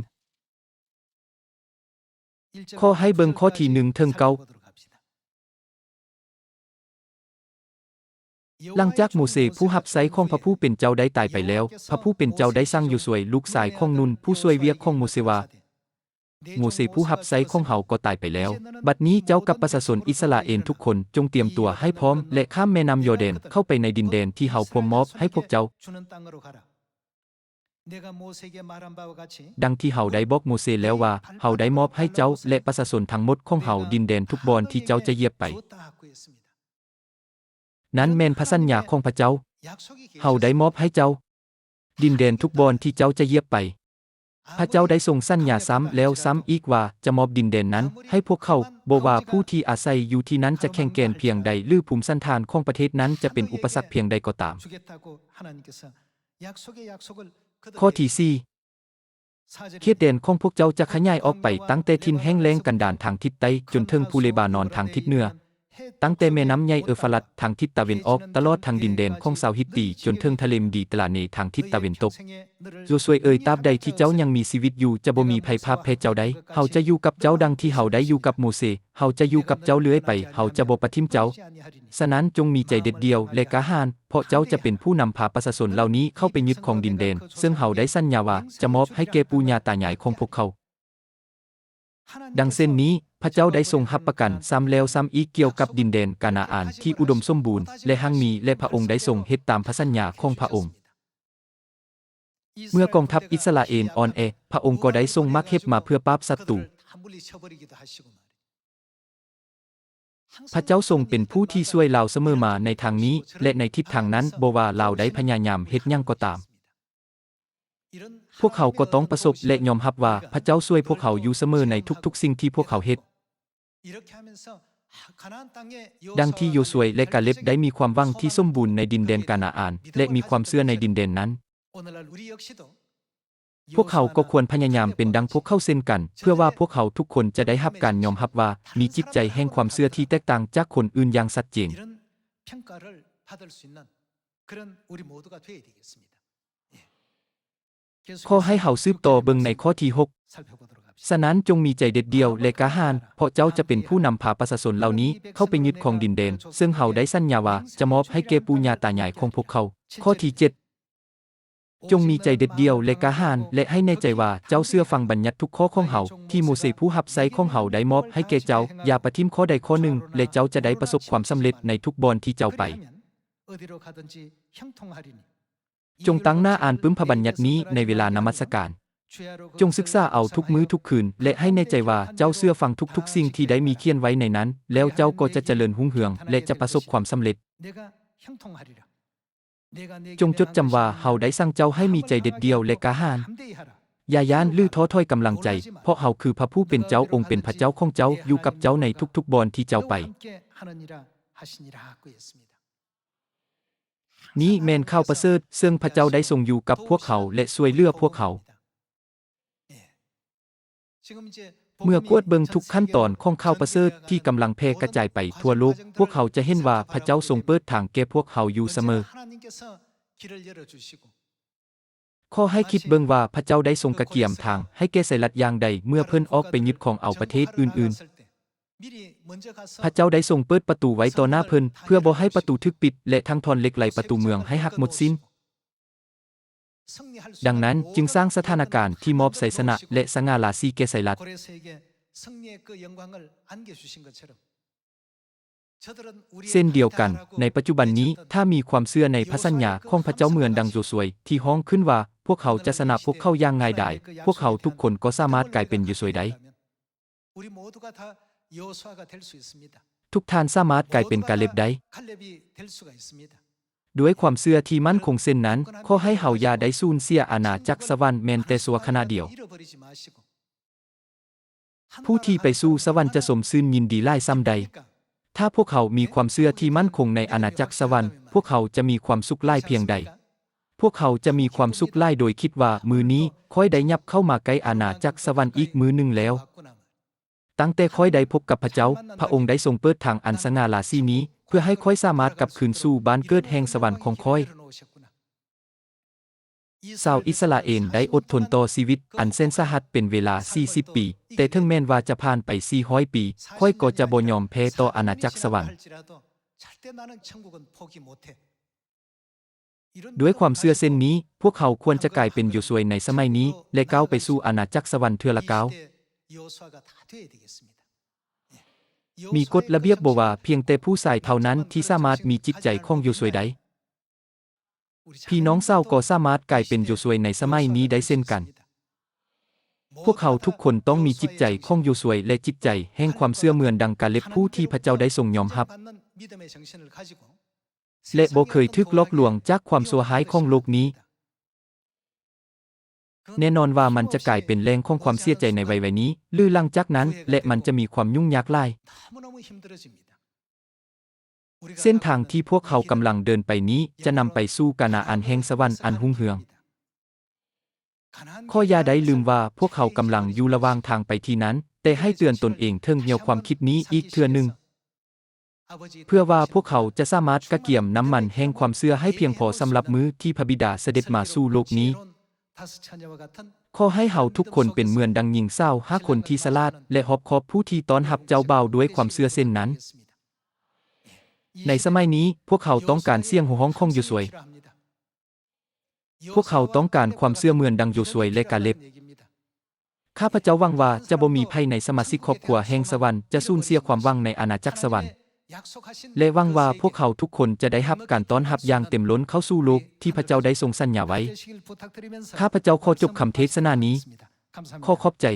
ຂໍໃຫ້ເບິ່ງຂໍ້ທີໜຶ່ງເຖິງເກົ້າ. ຫຼັງຈາກໂມເຊຜູ້ຮັບໃຊ້ຂອງພະຜູ້ເປັນເຈົ້າໄດ້ຕາຍໄປແລ້ວ, ພະຜູ້ເປັນເຈົ້າໄດ້ສັ່ງໂຢຊວຍ ລູກຊາຍຂອງ Nun ຜູ້ຊ່ວຍວຽກຂອງໂມເຊວ່າ, ໂມເຊຜູ້ຮັບໃຊ້ຂອງເຮົາກໍຕາຍໄປແລ້ວ. ບັດນີ້ເຈົ້າກັບປະຊາຊົນອິດສະຣາເອນທຸກຄົນ ຈົ່ງຕຽມຕົວໃຫ້ພ້ອມ ແລະ ຂ້າມແມ່ນ້ຳຢໍແດນເຂົ້າໄປໃນດິນແດນທີ່ເຮົາພວມມອບໃຫ້ພວກເຈົ້າ. ດັ່ງທີ່ເຮົາໄດ້ບອກໂມເຊແລ້ວວ່າ, ເຮົາໄດ້ມອບໃຫ້ເຈົ້າ ແລະ ປະຊາຊົນທັງໝົດຂອງເຮົາດິນແດນທຸກບ່ອນທີ່ເຈົ້າຈະຢຽບໄປ. ນັ້ນແມ່ນພະສັນຍາຂອງພະເຈົ້າ. ເຮົາໄດ້ມອບໃຫ້ເຈົ້າດິນແດນທຸກບ່ອນທີ່ເຈົ້າຈະຢຽບໄປ. ພະເຈົ້າໄດ້ຊົງສັນຍາຊ້ຳແລ້ວຊ້ຳອີກວ່າຈະມອບດິນແດນນັ້ນໃຫ້ພວກເຂົາ, ບໍ່ວ່າຜູ້ທີ່ອາໄສຢູ່ທີ່ນັ້ນຈະແຂງແກ່ນພຽງໃດ ຫຼື ພູມສັນຖານຂອງປະເທດນັ້ນຈະເປັນອຸປະສັກພຽງໃດກໍຕາມ. ຂໍ້ທີສີ່. ເຂດແດນຂອງພວກເຈົ້າຈະຂະຫຍາຍອອກໄປຕັ້ງແຕ່ຖິ່ນແຫ້ງແລ້ງກັນດານທາງທິດໃຕ້ຈົນເຖິງພູເລບານອນທາງທິດເໜືອ, ຕັ້ງແຕ່ແມ່ນ້ຳໃຫຍ່ເອີຟະຣັດທາງທິດຕາເວັນອອກ, ຕະຫຼອດທັງດິນແດນຂອງຊາວຮິດຕີ ຈົນເຖິງທະເລເມດີເຕຣາເນທາງທິດຕາເວັນຕົກ. ໂຢຊວຍເອີຍ, ຕາບໃດທີ່ເຈົ້າຍັງມີຊີວິດຢູ່, ຈະບໍ່ມີໃຜພາກແພ້ເຈົ້າໄດ້. ເຮົາຈະຢູ່ກັບເຈົ້າດັ່ງທີ່ເຮົາໄດ້ຢູ່ກັບໂມເຊ. ເຮົາຈະຢູ່ກັບເຈົ້າເລື້ອຍໄປ, ເຮົາຈະບໍ່ປະຖິ້ມເຈົ້າ. ສະນັ້ນ, ຈົ່ງມີໃຈເດັດດ່ຽວ ແລະ ກ້າຫານ, ເພາະເຈົ້າຈະເປັນຜູ້ນຳພາປະຊາຊົນເຫຼົ່ານີ້ເຂົ້າໄປຍຶດຄອງດິນແດນ ເຊິ່ງເຮົາໄດ້ສັນຍາວ່າຈະມອບໃຫ້ແກ່ປູ່ຍ່າຕາຍາຍຂອງພວກເຂົາ. ດັ່ງເຊັ່ນນີ້, ພະເຈົ້າໄດ້ຊົງຮັບປະກັນຊ້ຳແລ້ວຊ້ຳອີກກ່ຽວກັບດິນແດນການາອານທີ່ອຸດົມສົມບູນ ແລະ ຮັ່ງມີ, ແລະ ພະອົງໄດ້ຊົງເຮັດຕາມພະສັນຍາຂອງພະອົງ. ເມື່ອກອງທັບອິດສະຣາເອນອ່ອນແອ, ພະອົງກໍໄດ້ສົ່ງໝາກເຫັບມາເພື່ອປາບສັດຕູ. ພະເຈົ້າຊົງເປັນຜູ້ທີ່ຊ່ວຍລາວສະເໝີມາໃນທາງນີ້ ແລະ ໃນທິດທາງນັ້ນ, ບໍ່ວ່າລາວໄດ້ພະຍາຍາມເຮັດຫຍັງກໍຕາມ. ພວກເຮົາກໍຕ້ອງປະສົບ ແລະ ຍອມຮັບວ່າພະເຈົ້າຊ່ວຍພວກເຮົາຢູ່ສະເໝີໃນທຸກໆສິ່ງທີ່ພວກເຮົາເຮັດ. ດັ່ງທີ່ໂຢຊວຍ ແລະ ກາເລັບໄດ້ມີຄວາມຫວັງທີ່ສົມບູນໃນດິນແດນການາອານ ແລະ ມີຄວາມເຊື່ອໃນດິນແດນນັ້ນ, ພວກເຮົາກໍຄວນພະຍາຍາມເປັນດັ່ງພວກເຂົາເຊັ່ນກັນ, ເພື່ອວ່າພວກເຮົາທຸກຄົນຈະໄດ້ຮັບການຍອມຮັບວ່າມີຈິດໃຈແຫ່ງຄວາມເຊື່ອທີ່ແຕກຕ່າງຈາກຄົນອື່ນຢ່າງຊັດເຈນ. ຂໍໃຫ້ເຮົາສືບຕໍ່ເບິ່ງໃນຂໍ້ທີຫົກ. ສະນັ້ນ, ຈົ່ງມີໃຈເດັດດ່ຽວ ແລະ ກ້າຫານ, ເພາະເຈົ້າຈະເປັນຜູ້ນຳພາປະຊາຊົນເຫຼົ່ານີ້ເຂົ້າໄປຍຶດຄອງດິນແດນ ເຊິ່ງເຮົາໄດ້ສັນຍາວ່າຈະມອບໃຫ້ແກ່ປູ່ຍ່າຕາຍາຍຂອງພວກເຂົາ. ຂໍ້ທີເຈັດ. ຈົ່ງມີໃຈເດັດດ່ຽວ ແລະ ກ້າຫານ, ແລະ ໃຫ້ແນ່ໃຈວ່າເຈົ້າເຊື່ອຟັງບັນຍັດທຸກຂໍ້ຂອງເຮົາ ທີ່ໂມເຊຜູ້ຮັບໃຊ້ຂອງເຮົາໄດ້ມອບໃຫ້ແກ່ເຈົ້າ. ຢ່າປະຖິ້ມຂໍ້ໃດຂໍ້ໜຶ່ງ, ແລະ ເຈົ້າຈະໄດ້ປະສົບຄວາມສຳເລັດໃນທຸກບ່ອນທີ່ເຈົ້າໄປ. ຈົ່ງຕັ້ງໜ້າອ່ານປຶ້ມພະບັນຍັດນີ້ໃນເວລານະມັດສະການ. ຈົ່ງສຶກສາເອົາທຸກມື້ທຸກຄືນ ແລະ ໃຫ້ແນ່ໃຈວ່າເຈົ້າເຊື່ອຟັງທຸກໆສິ່ງທີ່ໄດ້ມີຂຽນໄວ້ໃນນັ້ນ, ແລ້ວເຈົ້າກໍຈະຈະເລີນຮຸ່ງເຮືອງ ແລະ ຈະປະສົບຄວາມສຳເລັດ. ຈົ່ງຈົດຈຳວ່າເຮົາໄດ້ສັ່ງເຈົ້າໃຫ້ມີໃຈເດັດດ່ຽວ ແລະ ກ້າຫານ. ຢ່າຢ້ານ ຫຼື ທໍ້ຖອຍກຳລັງໃຈ, ເພາະເຮົາຄືພະຜູ້ເປັນເຈົ້າ, ອົງເປັນພະເຈົ້າຂອງເຈົ້າ, ຢູ່ກັບເຈົ້າໃນທຸກໆບ່ອນທີ່ເຈົ້າໄປ. ນີ້ແມ່ນຂ່າວປະເສີດ, ເຊິ່ງພະເຈົ້າໄດ້ຊົງຢູ່ກັບພວກເຮົາ ແລະ ຊ່ວຍເຫຼືອພວກເຮົາ. ເມື່ອກວດເບິ່ງທຸກຂັ້ນຕອນຂອງຂ່າວປະເສີດທີ່ກຳລັງແຜ່ກະຈາຍໄປທົ່ວໂລກ, ພວກເຮົາຈະເຫັນວ່າພະເຈົ້າຊົງເປີດທາງແກ່ພວກເຮົາຢູ່ສະເໝີ. ຂໍໃຫ້ຄິດເບິ່ງວ່າພະເຈົ້າໄດ້ຊົງກະກຽມທາງໃຫ້ແກ່ໄຊລັດຢ່າງໃດເມື່ອເພິ່ນອອກໄປຍຶດຄອງເອົາປະເທດອື່ນໆ. ພະເຈົ້າໄດ້ຊົງເປີດປະຕູໄວ້ຕໍ່ໜ້າເພິ່ນ ເພື່ອບໍ່ໃຫ້ປະຕູຖືກປິດ ແລະ ທັງທ່ອນເຫຼັກໄຫຼປະຕູເມືອງໃຫ້ຫັກໝົດສິ້ນ. ດັ່ງນັ້ນຈຶ່ງສ້າງສະຖານະການທີ່ມອບໄຊຊະນະ ແລະ ສະຫງ່າລາສີແກ່ໄຊລັດ. ເຊັ່ນດຽວກັນ, ໃນປັດຈຸບັນນີ້, ຖ້າມີຄວາມເຊື່ອໃນພະສັນຍາຂອງພະເຈົ້າເໝືອນດັ່ງໂຢຊວຍ ທີ່ຮ້ອງຂຶ້ນວ່າ, ພວກເຮົາຈະຊະນະພວກເຂົາຢ່າງງ່າຍດາຍ, ພວກເຮົາທຸກຄົນກໍສາມາດກາຍເປັນໂຢຊວຍໄດ້. ທຸກທ່ານສາມາດກາຍເປັນກາເລັບໄດ້. ດ້ວຍຄວາມເຊື່ອທີ່ໝັ້ນຄົງເຊັ່ນນັ້ນ, ຂໍໃຫ້ເຮົາຢ່າໄດ້ສູນເສຍອານາຈັກສະຫວັນແມ່ນແຕ່ຊົ່ວຂະນະດຽວ. ຜູ້ທີ່ໄປສູ່ສະຫວັນຈະຊົມຊື່ນຍິນດີຫຼາຍສ່ຳໃດ. ຖ້າພວກເຮົາມີຄວາມເຊື່ອທີ່ໝັ້ນຄົງໃນອານາຈັກສະຫວັນ, ພວກເຮົາຈະມີຄວາມສຸກຫຼາຍພຽງໃດ. ພວກເຮົາຈະມີຄວາມສຸກຫຼາຍໂດຍຄິດວ່າ, ມື້ນີ້ຂ້ອຍໄດ້ຫຍັບເຂົ້າມາໃກ້ອານາຈັກສະຫວັນອີກມື້ໜຶ່ງແລ້ວ. ຕັ້ງແຕ່ຂ້ອຍໄດ້ພົບກັບພະເຈົ້າ, ພະອົງໄດ້ຊົງເປີດທາງອັນສະຫງ່າລາສີນີ້ ເພື່ອໃຫ້ຂ້ອຍສາມາດກັບຄືນສູ່ບ້ານເກີດແຫ່ງສະຫວັນຂອງຂ້ອຍ. ຊາວອິດສະຣາເອນໄດ້ອົດທົນຕໍ່ຊີວິດອັນແສນສາຫັດເປັນເວລາສີ່ສິບປີ, ແຕ່ເຖິງແມ່ນວ່າຈະຜ່ານໄປສີ່ຮ້ອຍປີ, ຂ້ອຍກໍຈະບໍ່ຍອມແພ້ຕໍ່ອານາຈັກສະຫວັນ. ດ້ວຍຄວາມເຊື່ອເຊັ່ນນີ້, ພວກເຮົາຄວນຈະກາຍເປັນໂຢຊວຍໃນສະໄໝນີ້ ແລະ ກ້າວໄປສູ່ອານາຈັກສະຫວັນເທື່ອລະກ້າວ. ມີກົດລະບຽບບໍ່ວ່າພຽງແຕ່ຜູ້ຊາຍເທົ່ານັ້ນທີ່ສາມາດມີຈິດໃຈຂອງໂຢຊວຍໄດ້. ພີ່ນ້ອງຊາວກໍສາມາດກາຍເປັນໂຢຊວຍໃນສະໄໝນີ້ໄດ້ເຊັ່ນກັນ. ພວກເຮົາທຸກຄົນຕ້ອງມີຈິດໃຈຂອງໂຢຊວຍ ແລະ ຈິດໃຈແຫ່ງຄວາມເຊື່ອເໝືອນດັ່ງກາເລັບຜູ້ທີ່ພະເຈົ້າໄດ້ຊົງຍອມຮັບ ແລະ ບໍ່ເຄີຍຖືກຫຼອກລວງຈາກຄວາມຊົ່ວຮ້າຍຂອງໂລກນີ້. ແນ່ນອນວ່າມັນຈະກາຍເປັນແຫຼ່ງຂອງຄວາມເສຍໃຈໃນໄວໆນີ້ ຫຼື ຫຼັງຈາກນັ້ນ ແລະ ມັນຈະມີຄວາມຫຍຸ້ງຍາກຫຼາຍ. ເສັ້ນທາງທີ່ພວກເຮົາກຳລັງເດີນໄປນີ້ຈະນຳໄປສູ່ການາອັນແຫ່ງສະຫວັນອັນຮຸ່ງເຮືອງ. ຂໍຢ່າໄດ້ລືມວ່າພວກເຮົາກຳລັງຢູ່ລະຫວ່າງທາງໄປທີ່ນັ້ນ, ແຕ່ໃຫ້ເຕືອນຕົນເອງເຖິງແນວຄວາມຄິດນີ້ອີກເທື່ອໜຶ່ງ. ເພື່ອວ່າພວກເຮົາຈະສາມາດກະກຽມນ້ຳມັນແຫ່ງຄວາມເຊື່ອໃຫ້ພຽງພໍສຳລັບມື້ທີ່ພະບິດາສະເດັດມາສູ່ໂລກນີ້. ຂໍໃຫ້ເຮົາທຸກຄົນເປັນເໝືອນດັ່ງຍິງສາວຫ້າຄົນທີ່ສະຫຼາດ ແລະ ຮອບຄອບຜູ້ທີ່ຕ້ອນຮັບເຈົ້າບ່າວດ້ວຍຄວາມເຊື່ອເຊັ່ນນັ້ນ. ໃນສະໄໝນີ້, ພວກເຮົາຕ້ອງການສຽງໂຫ່ຮ້ອງຂອງໂຢຊວຍ. ພວກເຮົາຕ້ອງການຄວາມເຊື່ອເໝືອນດັ່ງໂຢຊວຍ ແລະ ກາເລັບ. ຂ້າພະເຈົ້າຫວັງວ່າຈະບໍ່ມີໃຜໃນສະມາຊິກຄອບຄົວແຫ່ງສະຫວັນຈະສູນເສຍຄວາມຫວັງໃນອານາຈັກສະຫວັນ ແລະ ຫວັງວ່າພວກເຮົາທຸກຄົນຈະໄດ້ຮັບການຕ້ອນຮັບຢ່າງເຕັມລົ້ນເຂົ້າສູ່ໂລກທີ່ພະເຈົ້າໄດ້ຊົງສັນຍາໄວ້. ຂ້າພະເຈົ້າຂໍຈົບຄຳເທດສະໜານີ້. ຂໍຂອບໃຈ.